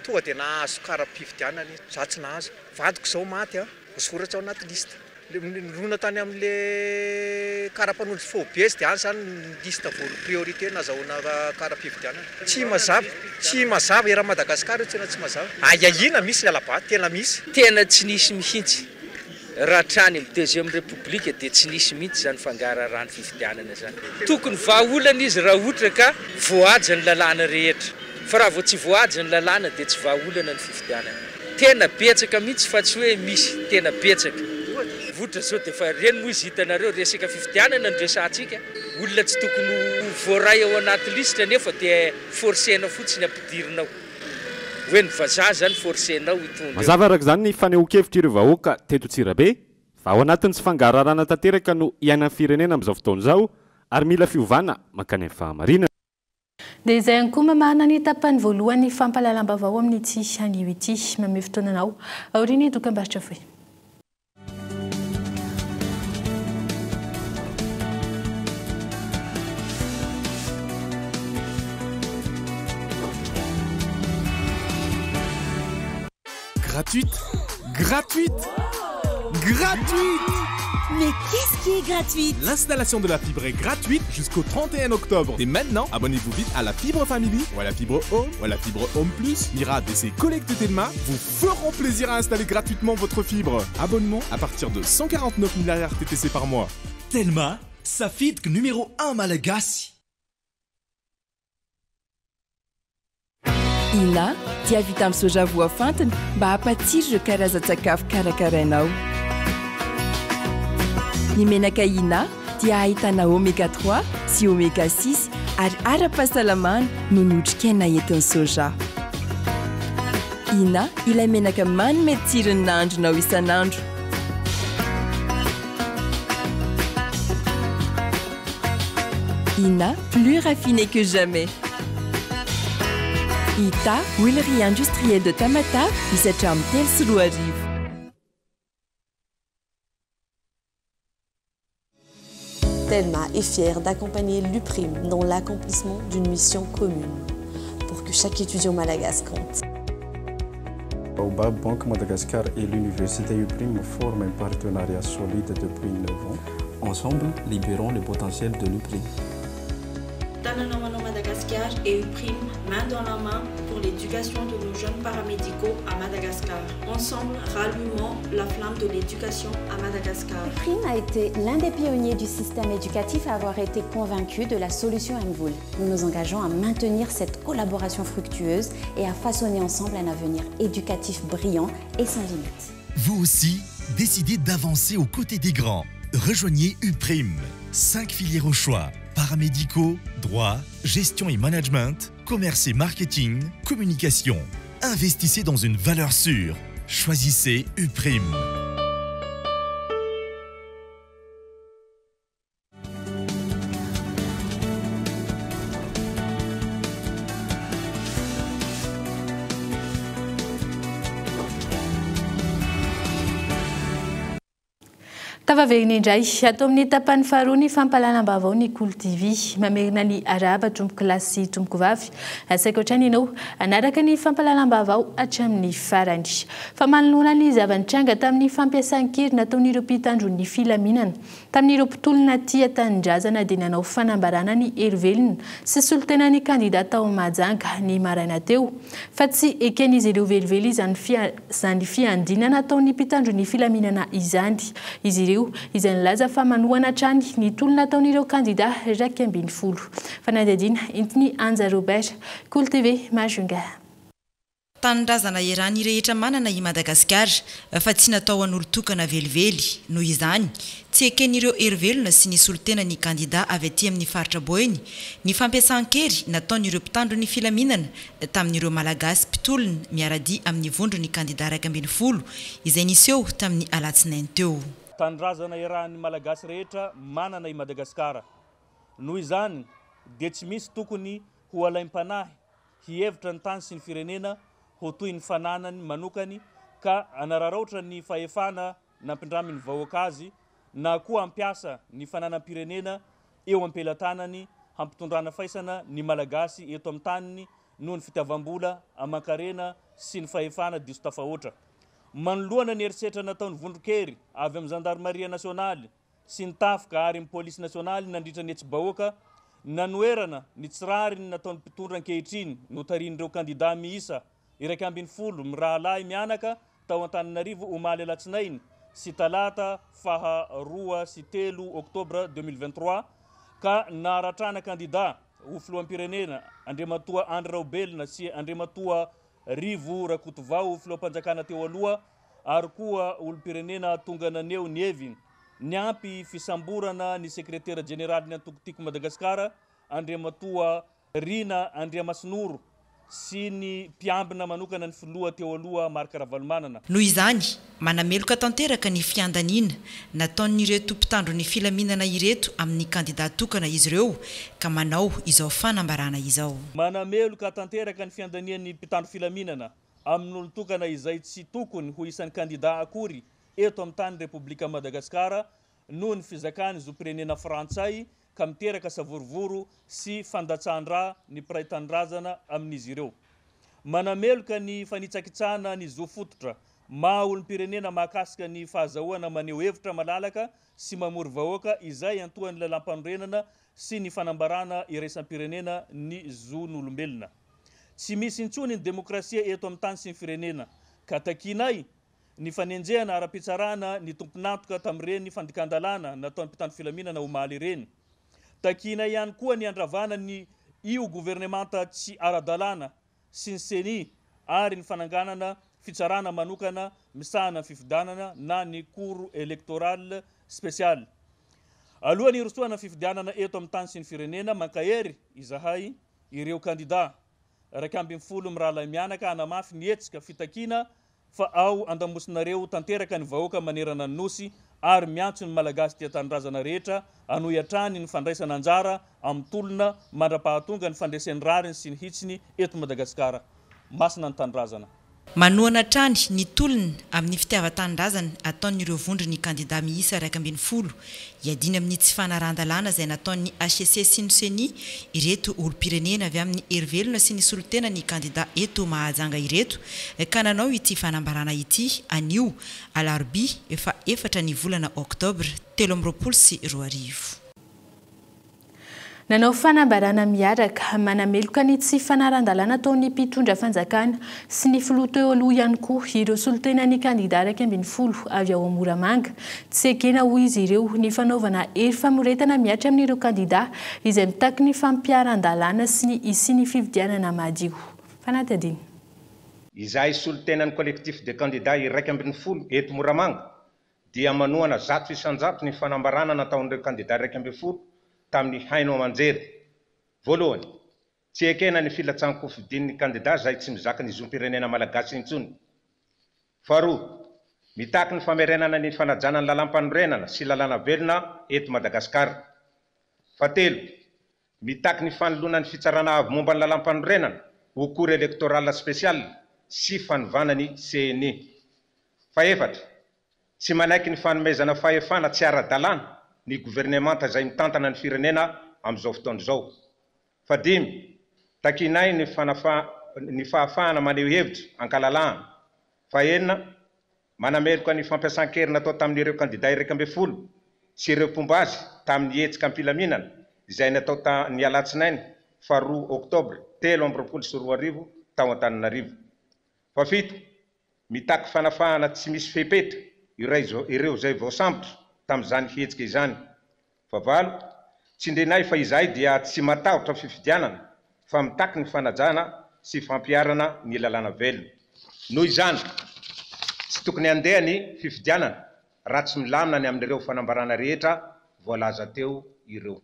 tonga dia nahazo kara-pifidianana izy, za tsy nahazo. Vadiko izao maty, voasoratra ao anaty liste. Le nirona tany amin'le kara-panondro faobe izy dia any zany ny liste voalohany priorité nazahoana kara-pifidianana. Tsy mazava, tsy mazava, eran'i Madagasikara io tena tsy mazava. Ahiahiana misy ny hala-bato, tena misy. Tena tsy nisy mihitsy. Raha hatrany amin'ny deuxième république dia tsy nisy mihitsy izany fangaraharahan'ny fifidianana izany. Tokony vahaolana izy raha ohatra ka voahaja ny lalàna rehetra. Fa raha vao tsy voahaja ny lalàna dia tsy vahaolana ny fifidianana. Tena betsaka mihitsy fa tsy hoe misy, tena betsaka. Ohatra zao dia efa ireny moa izy hitanareo, resaka fifidianana no resahantsika, olona tsy tokony ho voaray ao anaty lisitra nefa dia forcer-na fotsiny ampidirina ao. Hoe ny vazaha zany forcer-nao hitondra eo. Mazava araka izany ny fanehoan-kevitr'ireo vahoaka teto Antsirabe fa ao anatin'ny tsy fangararana tanteraka no iainan'ny firenena amin'izao fotoana izao ary mila fiovana mankany amin'ny fahamarinana. Dia izay ihany koa mamarana ny tapany voalohan'ny fampahalalam-baovao amin'ity anio ity. Manome fotoana anao aorian'ny dokambarotra fohy. Gratuite Gratuite Gratuite Mais qu'est-ce qui est gratuit L'installation de la fibre est gratuite jusqu'au 31 octobre. Et maintenant, abonnez-vous vite à la fibre Family ou à la fibre Home ou à la fibre Home Plus. Mirad et ses collègues de Telma vous feront plaisir à installer gratuitement votre fibre. Abonnement à partir de 149 milliards TTC par mois. Telma, safidiko numéro 1 malagasy. Ina dia vita amin'ny soja voafantina mba hampatsiro ireo karazan-tsakafo karakarainao. Ny menaka Ina dia ahitana oméga 3 sy oméga 6 ary ara-pahasalamana noho ny otrikaina entin'ny soja. Ina ilay menaka manome tsiro ny nahandronao isan'andro. Ina, plus raffiné que jamais. Ita, huilerie industrielle de Tamatave, misy hatramin'ny 2003. Telma est fière d'accompagner l'UPRIM dans l'accomplissement d'une mission commune pour que chaque étudiant malagasy compte. Baobab Bank Madagascar et l'Université UPRIM forment un partenariat solide depuis 9 ans. Ensemble, libérons le potentiel de l'UPRIM. Tanana Manao Madagascar et UPRIM, main dans la main pour l'éducation de nos jeunes paramédicaux à Madagascar. Ensemble, rallumons la flamme de l'éducation à Madagascar. UPRIM a été l'un des pionniers du système éducatif à avoir été convaincu de la solution MVOL. Nous nous engageons à maintenir cette collaboration fructueuse et à façonner ensemble un avenir éducatif brillant et sans limite. Vous aussi, décidez d'avancer aux côtés des grands. Rejoignez UPRIM. 5 filières au choix. Paramédicaux, droit, gestion et management, commerce et marketing, communication. Investissez dans une valeur sûre. Choisissez UPRIM. Tafaverina indray ato amin'ny tapany faharoa ny fampahalalam-baovao ny Kolo TV. Mamerina ny arahaba tompokolahy sy tompokovavy. Asaiko hatrany ianao hanaraka ny fampahalalam-baovao hatramin'ny farany. Fa manoloana ny zava-nitranga tamin'ny fampiasan-kery nataon'ireo mpitandro ny filaminana tamin'ireo mpitolona tia tanindrazana dia nanao fanambarana ny Hery Velona sy solontenan'ny kandida tao Mahajanga ny maraina teo fa tsy eken'izy ireo velively izany izany fiandinana ataon'ny mpitandro ny filaminana izany izy ireo, izay nilaza fa manohana hatrany ny tolona ataon'ireo kandida 11. Fanadihadiana entin'i Anja Robert, Kolo TV, Majunga. Tanindrazana eran'ny rehetra manana i Madagasikara fa tsy natao ho an'olon-tokana velively. Noho izany, tsy eken'ireo hery velona sy ny solontena ny kandida avy aty amin'ny faritra Boeny ny fampiasan-kery nataon'ireo mpitandro ny filaminana tamin'ireo Malagasy mpitolona miara-dia amin'ny vondron'ny kandida 11 izay niseho tamin'ny alatsinainy teo. Tanindrazana iarahan'ny Malagasy rehetra manana i Madagasikara. Noho izany dia tsy misy tokony ho alaim-panahy hihevitra ny tany sy ny firenena ho toy ny fananany manokany ka hanararaotra ny fahefana nampindramin'ny vahoaka azy na koa hampiasa ny fananam-pirenena eo am-pelatanany hampitondrana faisana ny Malagasy eto amin'ny taniny noho ny fitiavam-bola aman-karena sy ny fahefana diso tafahoatra. Manoloana ny herisetra nataon'ny vondron-kery avy amin'ny Zandarimaria nasionaly sy ny tafika ary ny polisy nasionaly nandritra ny hetsi-bahoaka nanoherana ny tsy rariny nataon'ny mpitondra ankehitriny notarihin'ireo kandida miisa 11 mirahalahy mianaka tao Antananarivo omaly alatsinainy sy talata faha 2 sy 3 oktobra 2023 ka naharatrana kandida ho filoham-pirenena Andriamatoa Andry Raobelina sy Andriamatoa Rivo Rakotovao filoham-panjakana teo aloha ary koa olom-pirenena tonga naneho ny heviny niampy fisamborana ny sekretera jeneralin'ny antoko Tiako Madagasikara Andriamatoa Rina Andriamasinoro sy ny mpiambina manokana ny filoha teo aloha Marc Ravalomanana. Noho izany, manameloka tanteraka ny fiandaniana nataon'ireto mpitandro ny filaminana ireto amin'ny kandida tokana izy ireo ka manao izao fanambarana izao. Manameloka tanteraka ny fiandanian'ny mpitandro filaminana amin'olon-tokana izay tsy tokony ho isan'ny kandida akory eto amin'ny tany Repoblika Madagasikara noho ny fizakany zom-pirenena frantsay ka miteraka savorovoro sy fandatsahan-drà ny mpiray tanindrazana amin'izy ireo. Manameloka ny fanitsakitsahana ny zo fototra maha olom-pirenena mahakasika ny fahazahoana maneho hevitra malalaka sy mamory vahoaka izay antohan'ny lalàmpanorenana sy ny fanambarana iraisam-pirenena ny zon'olombelona. Tsy misy intsony ny demokrasia eto amin'ny tany sy ny firenena ka takianay ny fanenjehana ara-pitsarana ny tompon'antoka tamin'ireny fandikan-dalàna nataon'ny mpitandro filaminana omaly ireny. Takiana ihany koa ny handravana ny io governemanta tsy ara-dalàna sy ny Ceni ary ny fananganana fitsarana manokana misahana ny fifidianana na ny Cour électorale spéciale. Alohan'ny hirosoana ny fifidianana eto amin'ny tany sy ny firenena, mankahery izahay ireo kandida 11 mirahalahy mianaka hanamafy ny hetsika fitakiana fa ao andamosinareo tanteraka ny vahoaka manerana ny Nosy ary miantso ny Malagasy tia tanindrazana rehetra hanohy hatrany ny fandraisana anjara amin'ny tolona mandra-pahatonga ny fandresen'ny rariny sy ny hitsiny eto Madagasikara. Masina ny tanindrazana. Manohana hatrany ny tolona amin'ny fitiavan-tanindrazana ataon'ireo vondron'ny kandida miisa 11 hiadiana amin'ny tsy fanarahan-dalàna izay nataon'ny hcc sy ny Ceni ireto olom-pirenena avy amin'ny Hery Velona sy ny solontena ny kandida eto Mahajanga ireto ka nanao ity fanambarana ity anio alarobia faha 4 ny volana oktobra 2023. Nanao fanambarana miaraka manameloka ny tsy fanaran-dalàna ataon'ny mpitondra fanjakana sy ny filoha teo aloha ihany koa ireo solontenan'ny kandida 11 avy ao Moramanga. Tsy ekena hoy izy ireo ny fanaovana hery famoretana mihatra amin'ireo kandida izay mitaky ny fampiharan-dalàna sy ny hisian'ny fifidianana madio. Fanadihadiana. Izahay solontenan'ny collectif des candidats 11 eto Moramanga dia manohana 100% ny fanambarana nataon'ireo kandida 11 tamin'ny haino aman-jery. Voalohany, tsy ekena ny filatsahan-kofidin'ny kandida izay tsy mizaka ny zom-pirenena malagasy intsony. Faharoa, mitaky ny famerenana ny fanajana ny lalàm-panorenana sy lalàna velona eto Madagasikara. Fahatelo, mitaky ny fanoloana ny fitsarana avo momba ny lalàm-panorenana ho cour électorale spéciale sy fanovana ny CENI. Fahefatra, Tsy manaiky ny fanomezana fahefana tsy ara-dalàna ny governemanta izay mitantana ny firenena amin'izao fotoana izao. Fahadimy, takianay ny ny fahafahana maneho hevitra ankalalahana. Fahenina, manameloka ny fampiasan-kery natao tamin'ireo kandida 11 sy ireo mpomba azy tamin'ny hetsika am-pilaminana izay natao ta ny alatsinainy faharoa oktobra 2023 tao Antananarivo. Fahafito, mitaky fanafahana tsy misy fepetra ireo izay voasambotra tamin'izany hetsika izany. Fahavalo, tsindrinay fa izahay dia tsy matahotra fifidianana fa mitaky ny fanajana sy fampiharana ny lalàna velona. Noho izany, tsy tokony handeha ny fifidianana raha tsy milamina ny amin'ireo fanambarana rehetra voalaza teo ireo.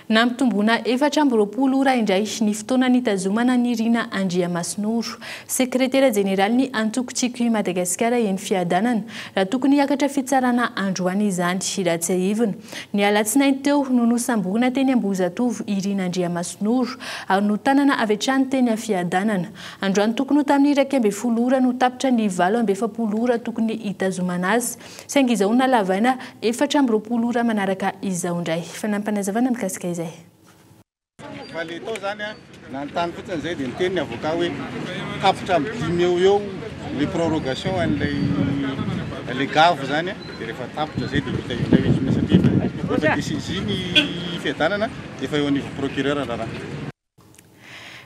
Nampitomboina 24 ora indray ny fotoana nitazomana an'i Rina Andriamasinoro, sekretera jeneralin'ny antoko Tiako i Madagasikara eny Fiadanana, raha tokony hiakatra fitsarana androany izany. Raha tsiahivina, ny alatsinainy teo no nosamborina teny Ambohijatovo i Rina Andriamasinoro ary notanana avy hatrany teny Fiadanana. Androany tokony ho tamin'ny 11 ora no tapitra ny 48 ora tokony hitazomana azy. Saingy izao nalavaina 24 ora manaraka izao indray. Fanampinazavana mikasika izay. Fa le tao zany a, nanontany fotsiny zay dia niteny ny avocat hoe tapitra amin'ny dimy eo eo le prorogation an'ilay le gavo zany a, dia rehefa tapitra zay dia vita eo indray izy satria efa efa décisie ny fiadanana dia efa eo anivon'ny procureur ny raharaha.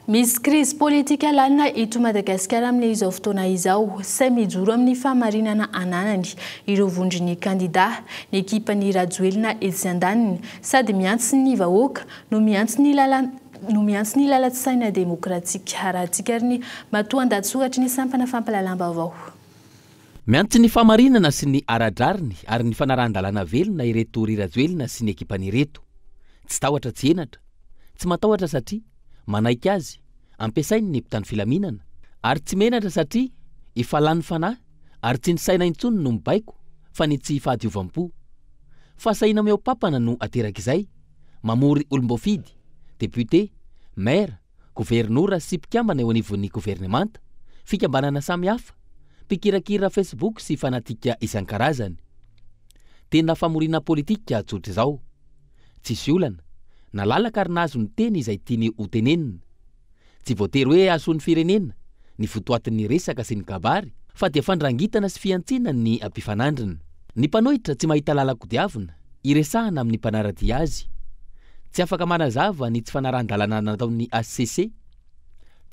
Misy krizy politika lalina eto Madagasikara amin'izao fotoana izao. Sahy mijoro amin'ny fahamarinana ananany ireo vondron'ny kandidà, ny ekipan'i Rajoelina etsy andaniny, sady miantso ny vahoaka no miantso ny no miantso ny lalan-tsaina demokratika. Arahantsika ary ny matoandahatsoratry ny sampana fampahalalam-baovao. Miantso ny fahamarinana sy ny ara-drariny ary ny fanarahan-dalàna velona ireto ry Rajoelina sy ny ekipany ireto. Tsy tahotra tsy henatra. Tsy matahotra satria manaiky azy, ampiasainy ny mpitandro filaminana, ary tsy menatra satria efa lany fanahy ary tsy ny saina intsony no mibaiko fa ny tsy fahadiovam-po. Fahasahiana mihoa-papana no aterak'izay, mamory olom-boafidy, député, maire, governora sy mpikambana eo anivon'ny governemanta, fikambanana samihafa, mpikirakira Facebook sy fanatika isan-karazany. Tena famoriana politika tsotr'izao. Tsisy olana. Nalalaka ary nahazo niteny izay tiany ho tenenina. Tsy voatery hoe hahasoa ny firenena ny votoatin'ny resaka sy ny kabary fa dia fandrangitana sy fihantsiana ny mpifanandrina. Ny mpanohitra tsy mahita lalan-kodiavina hiresahana amin'ny mpanara-dia azy. Tsy afaka manazava ny tsy fanarahan-dalàna nataon'ny hcc.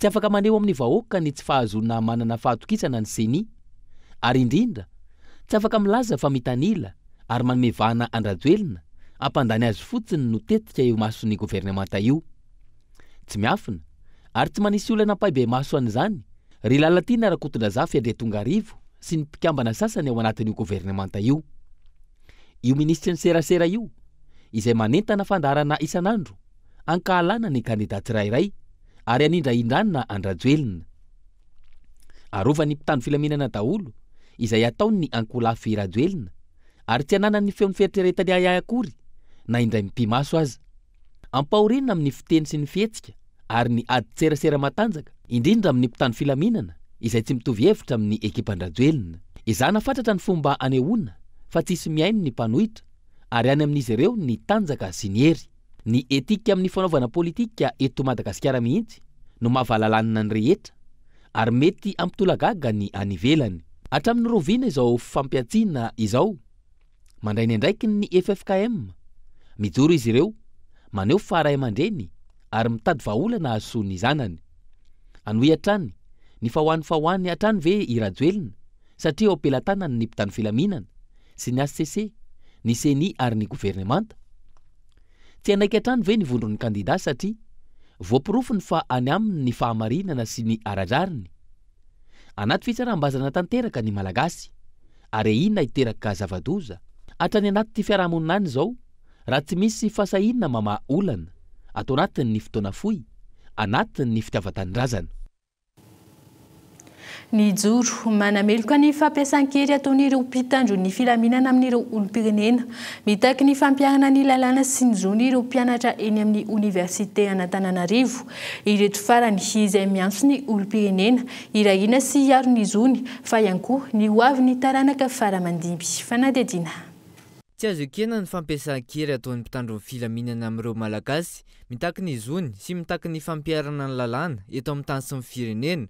Tsy afaka maneho amin'ny vahoaka ny tsy fahazoana manana fahatokisana ny Ceni. Ary indrindra, tsy afaka milaza fa mitanila ary manome vahana an-dRajoelina hampandany azy fotsiny no tetika eo imason'ny governemanta io. Tsy miafina, ary tsy manisy olana ampahibemaso an'izany, ry Lalatiana Rakotondrazafy Andriatongarivo sy ny mpikambana sasany ao anatin'io governemanta io. Io minisitry ny serasera io, izay manentana fandaharana isan'andro hankahalana ny kandida tsirairay ary hanindrahindrana an-dRajoelina. Arovan'ny mpitandro filaminana daholo izay ataon'ny ankolafy Rajoelina ary tsy ananan'ny feon'ny fieritreretany ahiahy akory na indray mipi-maso aza. Ampahoriana amin'ny fiteny sy ny fihetsika ary ny adin-tserasera matanjaka, indrindra amin'ny mpitandro filaminana izay tsy mitovy hevitra amin'ny ekipan-dRajoelina. Ezahana fatratra ny fomba anehoana fa tsisy mihaino ny mpanohitra ary any amin'izy ireo ny tanjaka sy ny hery. Ny etika amin'ny fanaovana politika eto Madagasikara mihitsy no mahavalalanina ny rehetra ary mety hampitolagaga ny any ivelany. Hatramin'ny rahoviana izao fampihantsiana izao? Mandray ny andraikiny ny ffkm. Mijoro izy ireo, maneho fa ray aman-dreny ary mitady vahaolana hahasoa ny zanany. Hanohy hatrany ny fa ho any fa ho any hatrany ve i Rajoelina satria eo am-pelatanany ny mpitandro filaminana sy ny hcc, ny Ceni ary ny governemanta? Tsy hanaiky hatrany ve ny vondron'ny kandida satria voaporofony fa any aminy ny fahamarinana sy ny ara-drariny? Anaty fitsaram-bazana tanteraka ny Malagasy ary ahiana hiteraka zava-doza hatrany anaty fiarahamonina any izao raha tsy misy fahasahiana mamaha olana ato anatin'ny fotoana fohy anatin'ny fitiavan-tanindrazana. Nijoro manameloka ny fampiasan-kery ataon'ireo mpitandro ny filaminana amin'ireo olom-pirenena. Mitaky ny fampiharana ny lalàna sy ny zony ireo mpianatra eny amin'ny oniversite an'Antananarivo. Ireto farany izay miantso ny olom-pirenena hiray hina sy hiaro ny zony fa ihany koa ny ho avin'ny taranaka fara aman-dimby. Fanadihadiana. Tsy azo ekena ny fampiasan-kery ataon'ny mpitandro ny filaminana amin'ireo Malagasy mitaky ny zony sy mitaky ny fampiharana ny lalàna eto amin'ny tany sy ny firenena,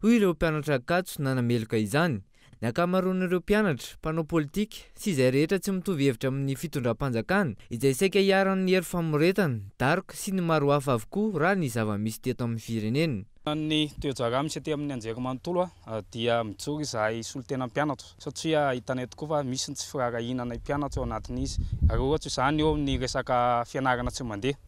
hoy ireo mpianatra Ankatso nanameloka izany. Ny ankamaroan'ireo mpianatra, mpanao politika sy izay rehetra tsy mitovy hevitra amin'ny fitondram-panjakana izay saika iharan'ny hery famoretana, daroka sy ny maro hafa avokoa raha ny zava-misy teto amin'ny firenena. Ny toe-draharaha misy aty amin'ny anjerimanontolo dia mijoro izahay solontena mpianatra satria hitanay tokoa fa misy ny tsy firaharahiana anay mpianatra ao anatin'izy ary ohatra izany eo amin'ny resaka fianarana tsy mandeha,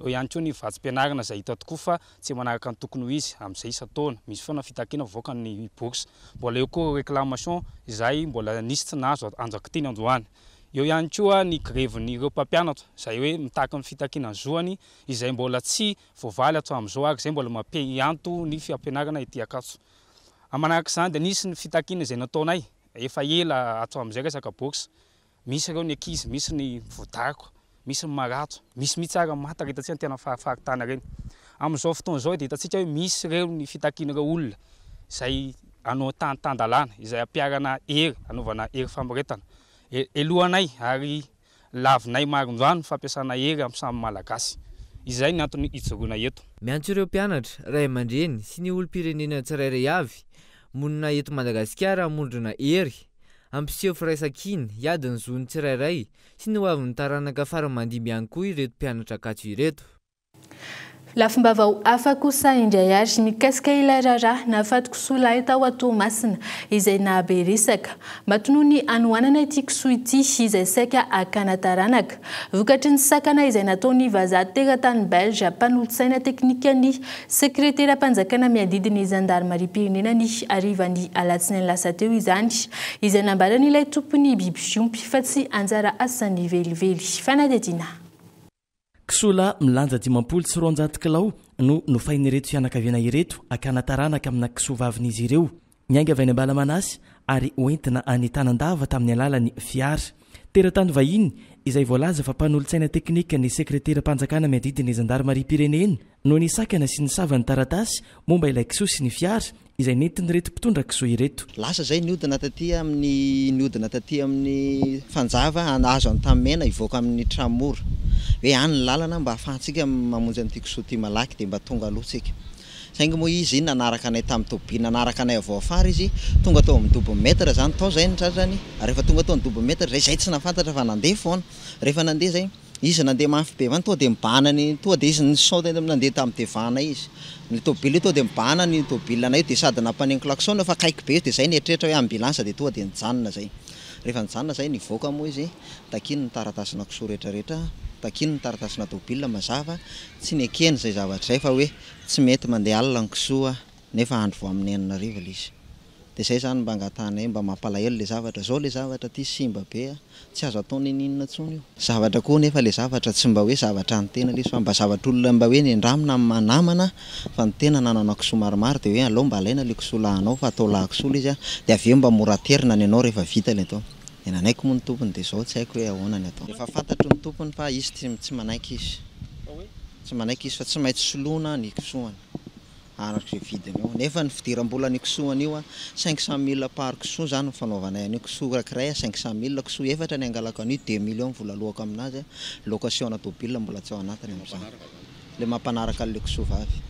eo ihany koa ny vatsim-pianarana izay hita tokoa fa tsy manaraka ny tokony ho izy amin'izay isan-taona. Misy foana fitakiana mivoaka ny bourse. Mbola eo koa réclamation izay mbola nisy tsy nahazo anjakitiny androany. Eo ihany koa ny grevin'ireo mpampianatra izay hoe mitaky ny fitakiana ny zoany izay mbola tsy voavaly hatramin'izao ary izay mbola mampianto ny fampianarana ety Ankatso. Manaraka izany dia nisy ny fitakiana izay nataonay efa ela hatramin'izay resaka bourse. Misy ireo ny ankizy, misy ny voadariko, misy ny maratra, misy mihitsy ary ny maty ary hitantsika ny tena faritany ireny. Amin'izao fotoana izao dia hitantsika hoe misy ireo ny fitakian'ireo olona izay hanao tany tan-dalàna, izay hampiharana hery, hanaovana hery famoretana. Helohanay ary lavinay marindrano ny fampiasana hery amin'ny samy Malagasy. Izay ny antony ijoroana eto. Miantso ireo mpianatra, ray aman-dreny sy ny olom-pirenena tsirairay avy monina eto Madagasikara hamondrona hery Hampiseho firaisankina, hiady ny zon'ny tsirairay sy ny hoavin'ny taranaka fara aman-dimby ihany koa ireto mpianatra Ankatso ireto. Lafim-baovao hafa kosa indray ary mikasika ilay raharaha nahafaty kisoa lahy tao Toamasina izay nahabe resaka. Maty noho ny hanoanana ity kisoa ity izay saika hakana taranaka. Vokatry ny sakana izay nataon'ny vazaha teratany belge mpanolotsaina teknikan'ny Sekreteram-panjakana miadidy ny zandarimariam-pirenena ny harivan'ny alatsinainy lasa teo izany, izay nambaran'ilay tompon'ny biby fiompy fa tsy anjara asany velively. Fanadihadiana. Kisoa lahy milanja 250 kilao no nofain'ireto fianakaviana ireto hakana taranaka amina kisoa vavin'izy ireo. Niainga avy any Ambalamanasy ary hoentina any Tanandava tamin'ny alalan'ny fiara. Teratany vahiny, izay voalaza fa mpanolotsaina teknika ny sekreteram-panjakana miadidy ny zandarimariam-pirenena no nisakana sy nisava ny taratasy momba ilay kisoa sy ny fiara izay nentin'ireto mpitondra kisoa ireto. Lasa izay niodina taty amin'ny niodina taty amin'ny Fanjava hahazo Antanimena hivoaka amin'ny Tramora. Hoe any ny lalana mba hahafahantsika mamonjy an'ity kisoa ity malaky dia mba tonga aloha tsika. Saingy moa izy nanaraka anay tamin'ny tobily, nanaraka anay avy ao afara izy, tonga tao amin'ny double mètre izany, tao izay ny tratrany, ary rehefa tonga tao amin'ny double mètre izay, izay tsy nahafantatra fa nandeha foana. Rehefa nandeha izay, izy nandeha mafy be avy any, tonga dia mibahana ny, tonga dia izy ni-saute nandeha tamin'ny devant-nay izy. Ny tobily io tonga dia mibahana ny tobilanay io, dia sady nampaneno klaxon fa akaiky be io, dia izay nieritreritra hoe ambulance dia tonga dia nijanona izay. Rehefa nijanona izay, nivoaka moa izy, takiany ny taratasina kisoa rehetra rehetra, takiany ny taratasina tobile mazava, tsy nekeny izay zavatra izay fa hoe Tsy mety mandeha alina ny kisoa nefa andro vao amin'ny 6000 ilay izy. Dia izay izany mba angatahanay mba mampalahelo ilay zavatra. Izao ilay zavatra aty simba be a, tsy azo atao n'inon'inona intsony io. Zavatra koa nefa ilay zavatra tsy mba hoe zavatra an'ny tena ilay izy fa mba zavatr'olona mba hoe nendramina amin'ny maha namana fa ny tena nanana kisoa maromaro dia hoe aleo mba alaina ilay kisoa lahinao fa atao lahy kisoa ilay izy a, dia avy eo mba mora aterina ny anao rehefa vita ilay atao. Dia nanaiky moa ny tompony dia izao tsy haiko hoe ahoana ny atao. Efa fantatry ny tompony fa izy tsy manaiky izy. Tsy manaiky izy fa tsy maintsy soloina ny kisoany araka izay vidiny eo. Nefa ny fidiram-bolan'io kisoany io 500 mille par kisoa izany ny fanaovanay an'io. Kisoa anankiray 500 mille, kisoa efatra ny angalako an'io 2 millions ny vola aloako aminazy, location-na tôbila mbola tsy ao anatiny amin'izany. Ilay mampanaraka an'ilay kisoa vavy.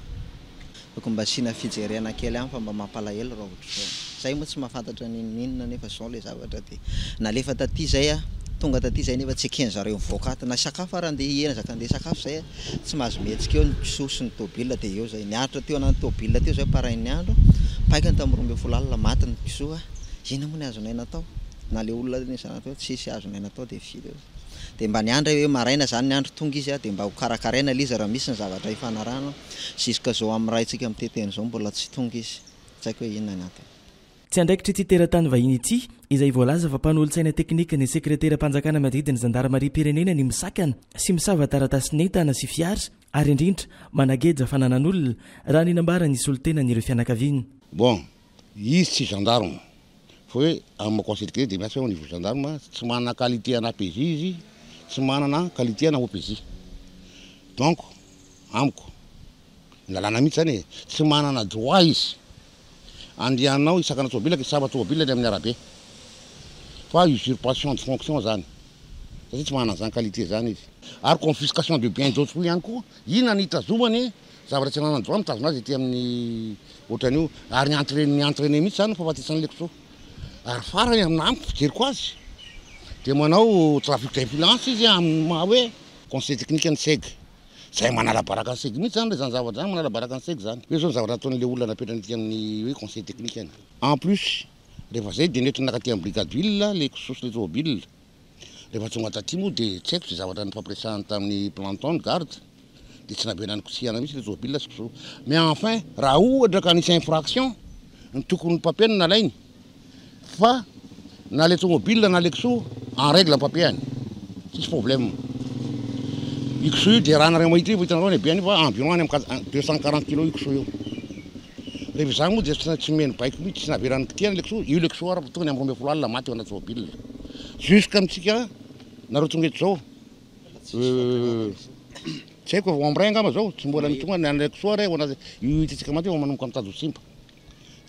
Tokony mba asiana fijerena kely any fa mba mampalahelo raha ohatr'izao. Zay moa tsy mahafantatra n'inon'inona nefa zao le zavatra dia nalefa taty zay a, tonga taty zay nefa tsy eken zareo mivoaka ato na sakafo ara andeha hiezaka andeha hisakafo zay a, tsy mahazo mihetsika eo ny kisoa sy ny tôbila dia eo zay. Niaritra teo anaty tôbila teo zay parain'ny andro, paikany tamin'ny 12 alina maty ny kisoa, inona moa ny azonay natao? Na le olona nisy teo tsisy azonay natao dia vita eo. Dia mba niandry aho hoe maraina zany ny andro tonga izy a, dia mba ho karakaraina le izy raha misy ny zavatra ifanarahana, jusqu'à zao amin'ny raintsika miteny zao mbola tsy tonga izy, tsy haiko hoe inona ny antony. Tsy andraikitr'ity teratany vahiny ity, izay voalaza fa mpanolotsaina teknika ny sekreteram-panjakana miadidy ny zandarimariam-pirenena ny misakana sy misava taratasin'entana sy fiara ary indrindra manageja fananan'olona, raha ny nambaran'ny solontenan'ireo fianakaviana. Bon, Izy tsy gendarme fa hoe amin'ny maha conseiller technique dia miasa eo anivon'ny gendarme, tsy manana qualité ana APJ izy, tsy manana qualité ana OPJ. Donc amiko, ny lalàna mihitsy zany e, tsy manana droit izy andehanao hisakana tômôbila ka hisava tômôbila any amin'ny arabe fa usurpation de fonction zany satria tsy manana an'izany qualité zany izy. Ary confiscation de bien d'autrui ihany koa, inona no hitazomany zavatra tsy ananany droit mitazona azy ety amin'ny ohatran'io ary ny entraine ny entrainer mihitsy zany ny fahafatesan'ilay kisoa. Ary farany amina amiko fijeriko azy dia manao trafic d'influence izy amin'ny maha hoe conseiller technique ny seg. Zay manala baraka ny seg mihitsy zany re zany zavatra zany manala baraka ny seg zany. Hoe zao ny zavatra nataon'ilay olona napetrany ety amin'ny hoe conseiller technique any. En plus rehefa zay dia nentiny nakaty amin'ny brigade ville le kisoa sy le tômôbile. Rehefa tonga taty moa dia tsy haiko izay zavatra nifampiresahany tamin'ny planton ny garde dia tsy navelany kosehana mihitsy ilay tômôbile sy kisoa. Mais enfin raha ohatra ka nisy infraction ny tokony papier no nalainy fa na ilay tômôbile na ilay kisoa en règle ny papier-ny, tsisy problème. Io kisoa io dia raha nareo mahita io vao hitanareo ny habeny fa environ any amin'ny 240 kilos io kisoa io. Rehefa izany moa dia tsy nomeny baiko mihitsy, tsy navelany kitihana ilay kisoa, io ilay kisoa ary tonga ny amin'ny 12 alina maty ao anaty tômôbile. Jusqu'à amintsika nareo tonga eto izao, tsy haiko vao amray angamba izao, tsy mbola tonga ny an'ilay kisoa ary ao anaty, io hitantsika maty io vao manomboka mitady ho simba.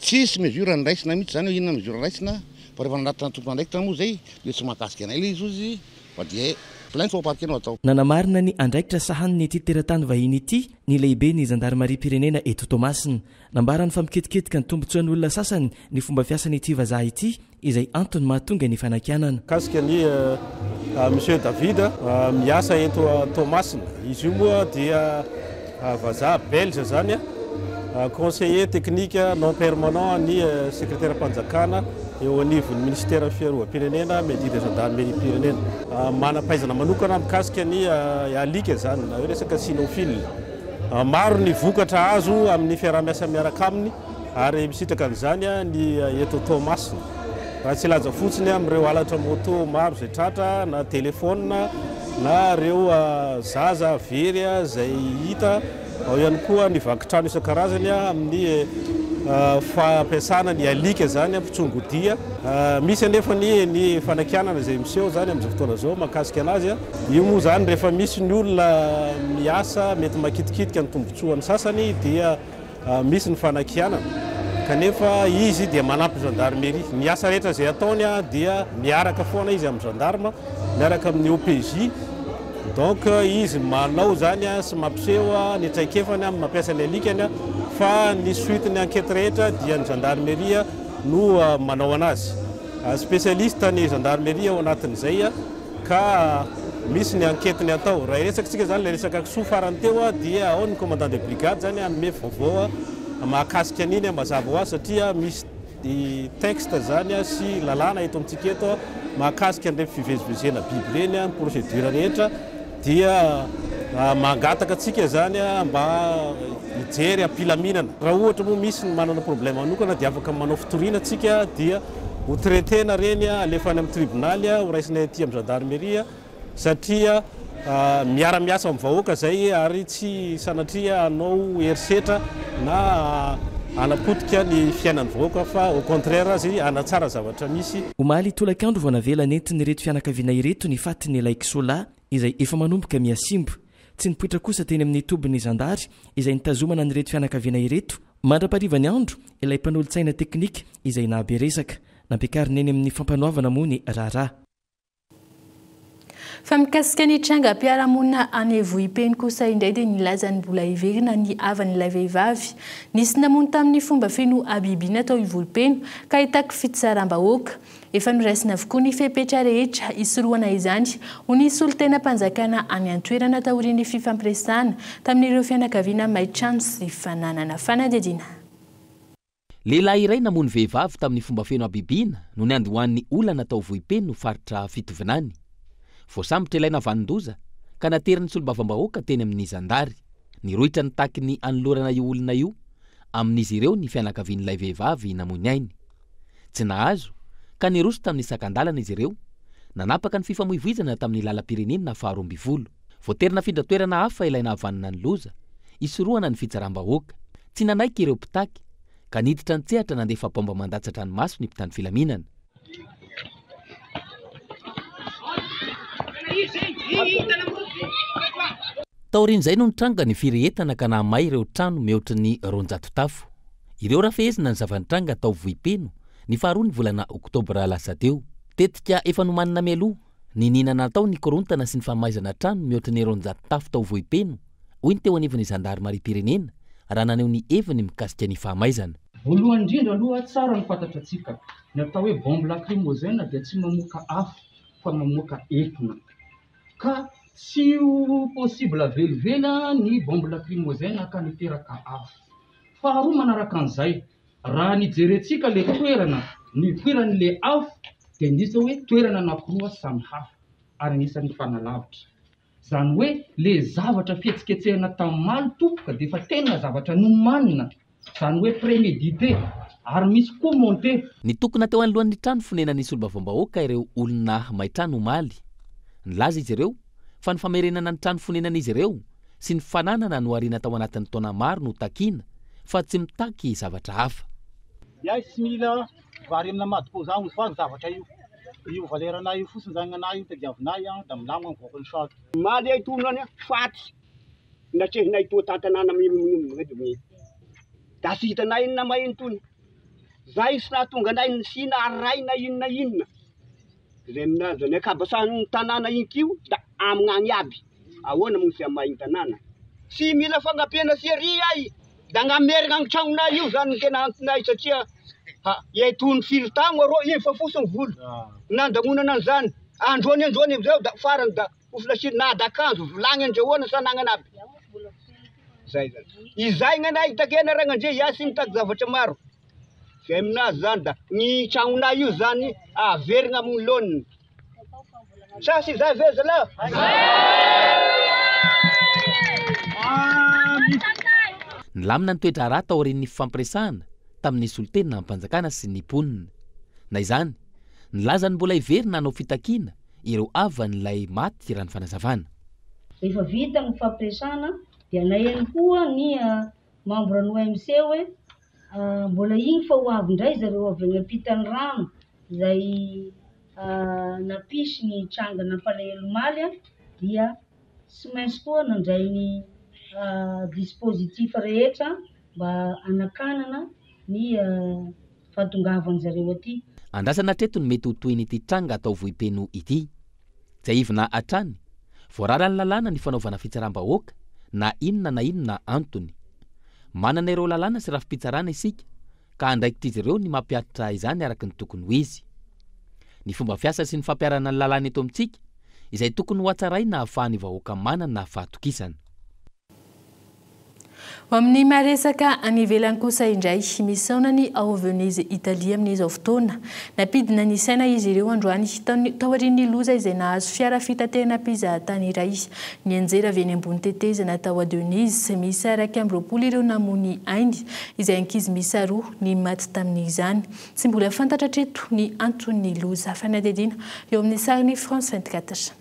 Tsisy mesure noraisina mihitsy izany hoe inona mesure raisina fa rehefa nanatitra ny tompon'andraikitra moa izay dia tsy mahakasika anay ilay izy hozy fa dia plainte au parquet no atao. Nanamarina ny andraikitra sahanin'ity teratany vahiny ity ny lehiben'ny zandarimariam-pirenena eto Toamasina. Nambarany fa miketiketika ny tombontsoan'ny olona sasany ny fomba fiasan'ity vazaha ity izay antony mahatonga ny fanakianana. Mikasika ny Monsieur David miasa eto Toamasina, izy io moa dia vazaha belge zany, conseiller technique non permanent ny sekreteram-panjakana eo anivon'ny minisiteran'ny fiarovam-pirenena miadidy zandarimeriam-pirenena. Manam-pahaizana manokana mikasika ny alika zany na hoe resaka cynophile. Maro ny vokatra azo amin'ny fiaraha-miasa miaraka aminy. Ary misitraka an'izany ny eto Toamasina. Raha tsy hilaza fotsiny amin'ireo halatra moto maro izay tratra na telefaonina na ireo zaza very izay hita, ao ihany koa ny vaky trano isan-karazany amin'ny fampiasana ny alika izany mpitsongodia. Misy anefa ny ny fanakianana izay miseho izany amin'izao fotoana izao mahakasika anazy. Io moa izany rehefa misy ny olona miasa mety makitikitika ny tombontsoan'ny sasany dia Misy ny fanakianana kanefa izy dia manampy gendarmerie. Ny asa rehetra izay ataony dia miaraka foana izy amin'ny gendarme, miaraka amin'ny OPJ. Donc izy manao izany sy mampiseho ny traikefany amin'ny mampiasa ny alikany fa ny suite ny enquête rehetra dia ny gendarmerie no manao anazy. Spécialiste ny gendarmerie ao anatin'izay. Ka misy ny enquête-ny atao. Raha hiresaka isika izany ilay resaka kisoa farany teo dia ao ny commandant de brigade izany hanome vaovao mahakasika an'iny mazava ho azy satria misy texte izany sy lalàna eto amintsika eto mahakasika an'ireny fivezivezena biby ireny, ny procédure rehetra dia mangataka antsika izany mba hijery am-pilaminana. Raha ohatra moa misy ny manana problème manokana dia afaka manao fitoriana tsika dia Ho traiter-na ireny, alefa any amin'ny tribonaly, ho raisinay aty amin'ny gendarmerie satria miara-miasa amin'ny vahoaka izay ary tsy sanatria hanao herisetra na hanapotika ny fiainan'ny vahoaka fa au contraire azy hanatsara zavatra misy. Omaly tolakandro vao navela nentin'ireto fianakaviana ireto ny fatin'ilay kisoa lahy izay efa manomboka miha-simba. Tsy nipoitra kosa teny amin'ny tobin'ny zandary izay nitazomana an'ireto fianakaviana ireto Mandra-paharivan'ny andro, ilay mpanolotsaina teknika izay nahabe resaka. Nampiakarina eny amin'ny fampanoavana moa ny raharaha. Fa mikasika ny trangam-piarahamonina any Vohipeno kosa indray dia nilaza ny mbola hiverina ny havan'ilay vehivavy nisy namono tamin'ny fomba feno habibiana tao Ivohipeno ka hitaky fitsaram-bahoaka. Efa noraisina avokoa ny fepetra rehetra hisorohana izany, hoy ny solontenam-panjakana any an-toerana taorian'ny fifampiresahana tamin'ireo fianakaviana may trano sy fananana. Fanadihadiana. Lehilahy iray namono vehivavy tamin'ny fomba feno habibiana no niandohan'ny olana tao Vohipeno, faritra Fitovinany. Voasambotra ilay navanon-doza ka naterin'ny solombavambahoaka teny amin'ny zandary. Nirohitra nitaky ny hanolorana io olona io amin'izy ireo ny fianakavian'ilay vehivavy namoy ny ainy. Tsy nahazo, ka niroso tamin'ny sakan-dalana izy ireo, nanapaka ny fifamoivoizana tamin'ny lalam-pirenena faharoambifolo. Voatery nafindra toerana hafa ilay nahavanona ny loza, hisorohana ny fitsaram-bahoaka. Tsy nanaiky ireo mpitaky, ka niditra an-tsehatra nandefa baomba mandatsa-dranomaso ny mpitandro filaminana. Taorian'izay no nitranga ny firehetana ka nahamay ireo trano mihoatry ny 200 tafo. Ireo raha fehezina ny zava-nitranga tao Vohipeno ny faharoa ny volana oktobra lasa teo. Tetika efa nomanina mialoha, niniana natao ny korontana sy ny famaizana trano mihoatry ny 200 tafo tao Vohipeno, hoy ny teo anivon'ny zandarimariam-pirenena raha naneho ny heviny mikasika ny fahamaizana. Voalohany indrindra aloha tsara ny fantatratsika, ny atao hoe bombe lacrymogène dia tsy mamoaka afo fa mamoaka etona. Ka tsy ho possible velively ny bombe lacrymogène ka niteraka afo. Faharoa manaraka an'izay, raha ny jerentsika le toerana nipoiran'le afo dia nisy hoe toerana anankiroa samy hafa ary anisan'ny mifanalavitra. Izany hoe le zavatra fihetsiketsehana tamin'ny tompoko dia efa tena zavatra nomanina, izany hoe prémédité ary misy koa monté. Nitokona teo anoloan'ny trano fonenan'ny solombavambahoaka ireo olona may trano omaly. Nilaza izy ireo fa ny famerenana ny trano fonenan'izy ireo sy ny fananana nohariana tao anatin'ny taona maro no takiana fa tsy mitaky zavatra hafa. Ny ahy tsy mila vary amina madco zany fa ny zavatra io io valeur anay io fotsiny zany gnanay io tadiavinay an da milamina mivoaka ny sac. Omaly ay tolona any faty natrehinay toa tantanàna da tsy hitanay inona may intony zay tsy nahatonga anay nisiana aray na inona inona. Zay aminazy ny ankabasan'ny tanàna iny kio da amignagny aby. Ahoana moa ny fiamahin'ny tanàna? Tsy mila fagnampiana sy ery ay da gnamerigna ny tragnonay io zany no tena antonay satria ha etony firy taogno arô iny fa fosy ny vola nandagnonana an'izany androany androany amizao da farany da ho filasina na da akanjo vilagny andrahoana sa anagnana aby zay zany izay gnanay takena ragnandria iahy tsy mitaky zavatra maro. Zay aminazy zany da ny tragnonay io zany averigna amin'ny laoniny. Sa tsy zay ve zalahy? Nilamina ny toe-draharaha taorian'ny fifampiresahana tamin'ny solontenam-panjakana sy ny mponina. Na izany, nilaza ny mbola hiverina hanao fitakiana ireo havan'ilay maty raha ny fanazavana. Rehefa vita ny fifampiresahana dia naheno koa ny membre ny OMC hoe mbola iny fa ho avy indray zareo avy any ampitan'ny rano izay nampisy ny tranga nampalahelo omaly dia tsy maintsy koa nandray ny dispositif rehetra mba hanakanana ny fahatongavan zareo aty. Andrasana hatreto ny mety ho tohin'ity tranga atao Vohipeno ity. Tsiahivina hatrany, voararan'ny lalàna ny fanaovana fitsaram-bahoaka na inona na inona antony. Manana ireo lalàna sy rafi-pitsarana isika ka andraikitr'izy ireo ny mampihatra izany araka ny tokony ho izy. Ny fomba fiasa sy ny fampiharana ny lalàna eto amintsika izay tokony hohatsaraina ahafahan'ny vahoaka manana fahatokisana. Ho amin'ny maha-resaka any ivelany kosa indray, misaona ny ao Venise Italia amin'izao fotoana. Nampidina ny saina izy ireo androany, taorian'ny loza izay nahazo fiara fitaterana mpizahatany iray. Nianjera avy eny ambony tetezana tao Denise. Miisa 21 ireo namoy ny ainy, izay ankizy miisa roa ny maty tamin'izany. Tsy mbola fantatra hatreto ny anton'ny loza. Fanadihadiana eo amin'ny sarin'ny France 24.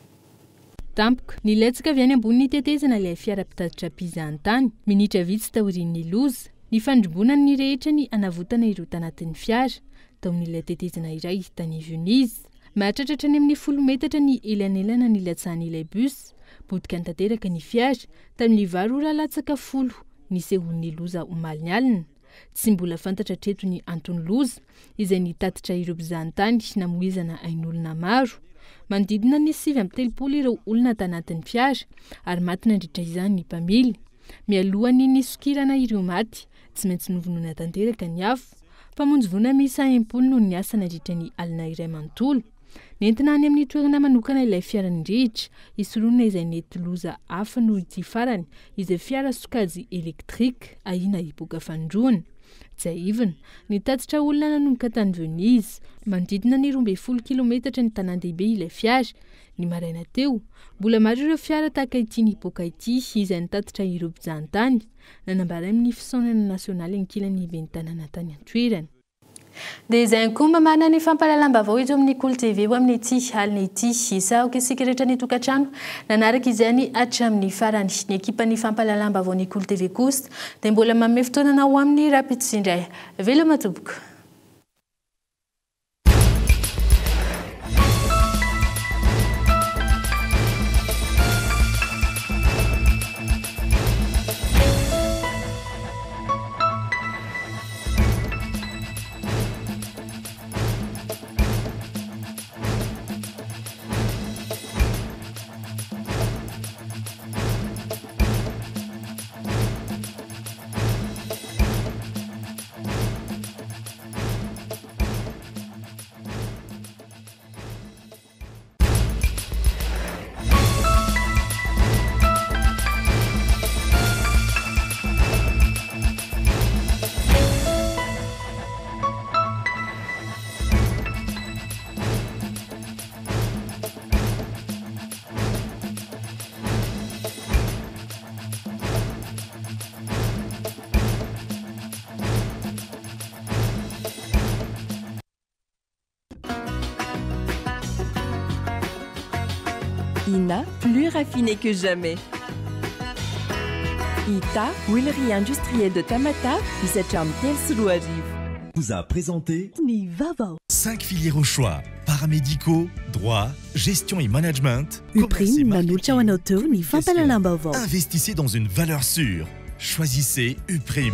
Tampoka, nilatsaka avy any ambonin'ny tetezana ilay fiara mpitatitra mpizahan-tany, minitra vitsy taorian'ny loza. Nifandrimbonan'ny rehetra ny hanavotana ireo tanatin'ny fiara, tao amin'ilay tetezana iray tany Venise. Mahatratra hatrany amin'ny folo metatra ny elanelana nilatsahan'ilay bus. Potika tanteraka ny fiara, tamin'ny valo ora latsaka folo nisehoan'ny loza omaly ny alina. Tsy mbola fantatra hatreto ny anton'ny loza, izay nitatitra ireo mpizahantany namoizana ain'olona maro. Manodidina ny 39 ireo olona tanatin'ny fiara ary maty nandritra izany ny mpamily. Mialohan'ny nisokirana ireo maty, tsy maintsy novonoina tanteraka ny afo. Mpamonjy voina miisa 60 no niasa nandritra ny alina iray manontolo. Nentina any amin'ny toerana manokana ilay fiara nirehitra, hisorohana izay nety loza hafa noho ity farany, izay fiara sokajy électrique ahiana hipoka fanindroany. Tsiahivina, nitatitra olona nanomboka tany Venise, manodidina ny 12 kilometatra ny tanàn-dehibe ilay fiara, ny maraina teo. Mbola maro ireo fiara tahaka ity nipoaka ity izay nitatitra ireo mpijahantany, nanambara amin'ny fisaonana nasionaly ankilan'ny ben'ny tanàna tany an-toerana. Dia izay ihany koa mamarana ny fampahalalam-baovao eto amin'ny Kolo TV ho amin'ity alina ity. Isaorako isika rehetra ny tokantrano nanaraka izany hatramin'ny farany. Ny ekipan'ny fampahalalam-baovaon'ny Kolo TV kosa dia mbola manome fotoana anao ho amin'ny rahampitso indray. Veloma tompoko. Ina, plus raffiné que jamais. Ita, huilerie industrielle de Tamatave, izay hatramin'ny 2003. Vous a présenté Ny vaovao. Cinq filières au choix. Paramédicaux, droit, gestion et management, commerce et Uprime nanolotra ho anao teo ny fampahalalam-baovao. Investissez dans une valeur sûre. Choisissez Uprime.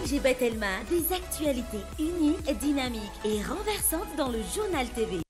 5G by Telma, des actualités uniques, dynamiques et renversantes dans le journal TV.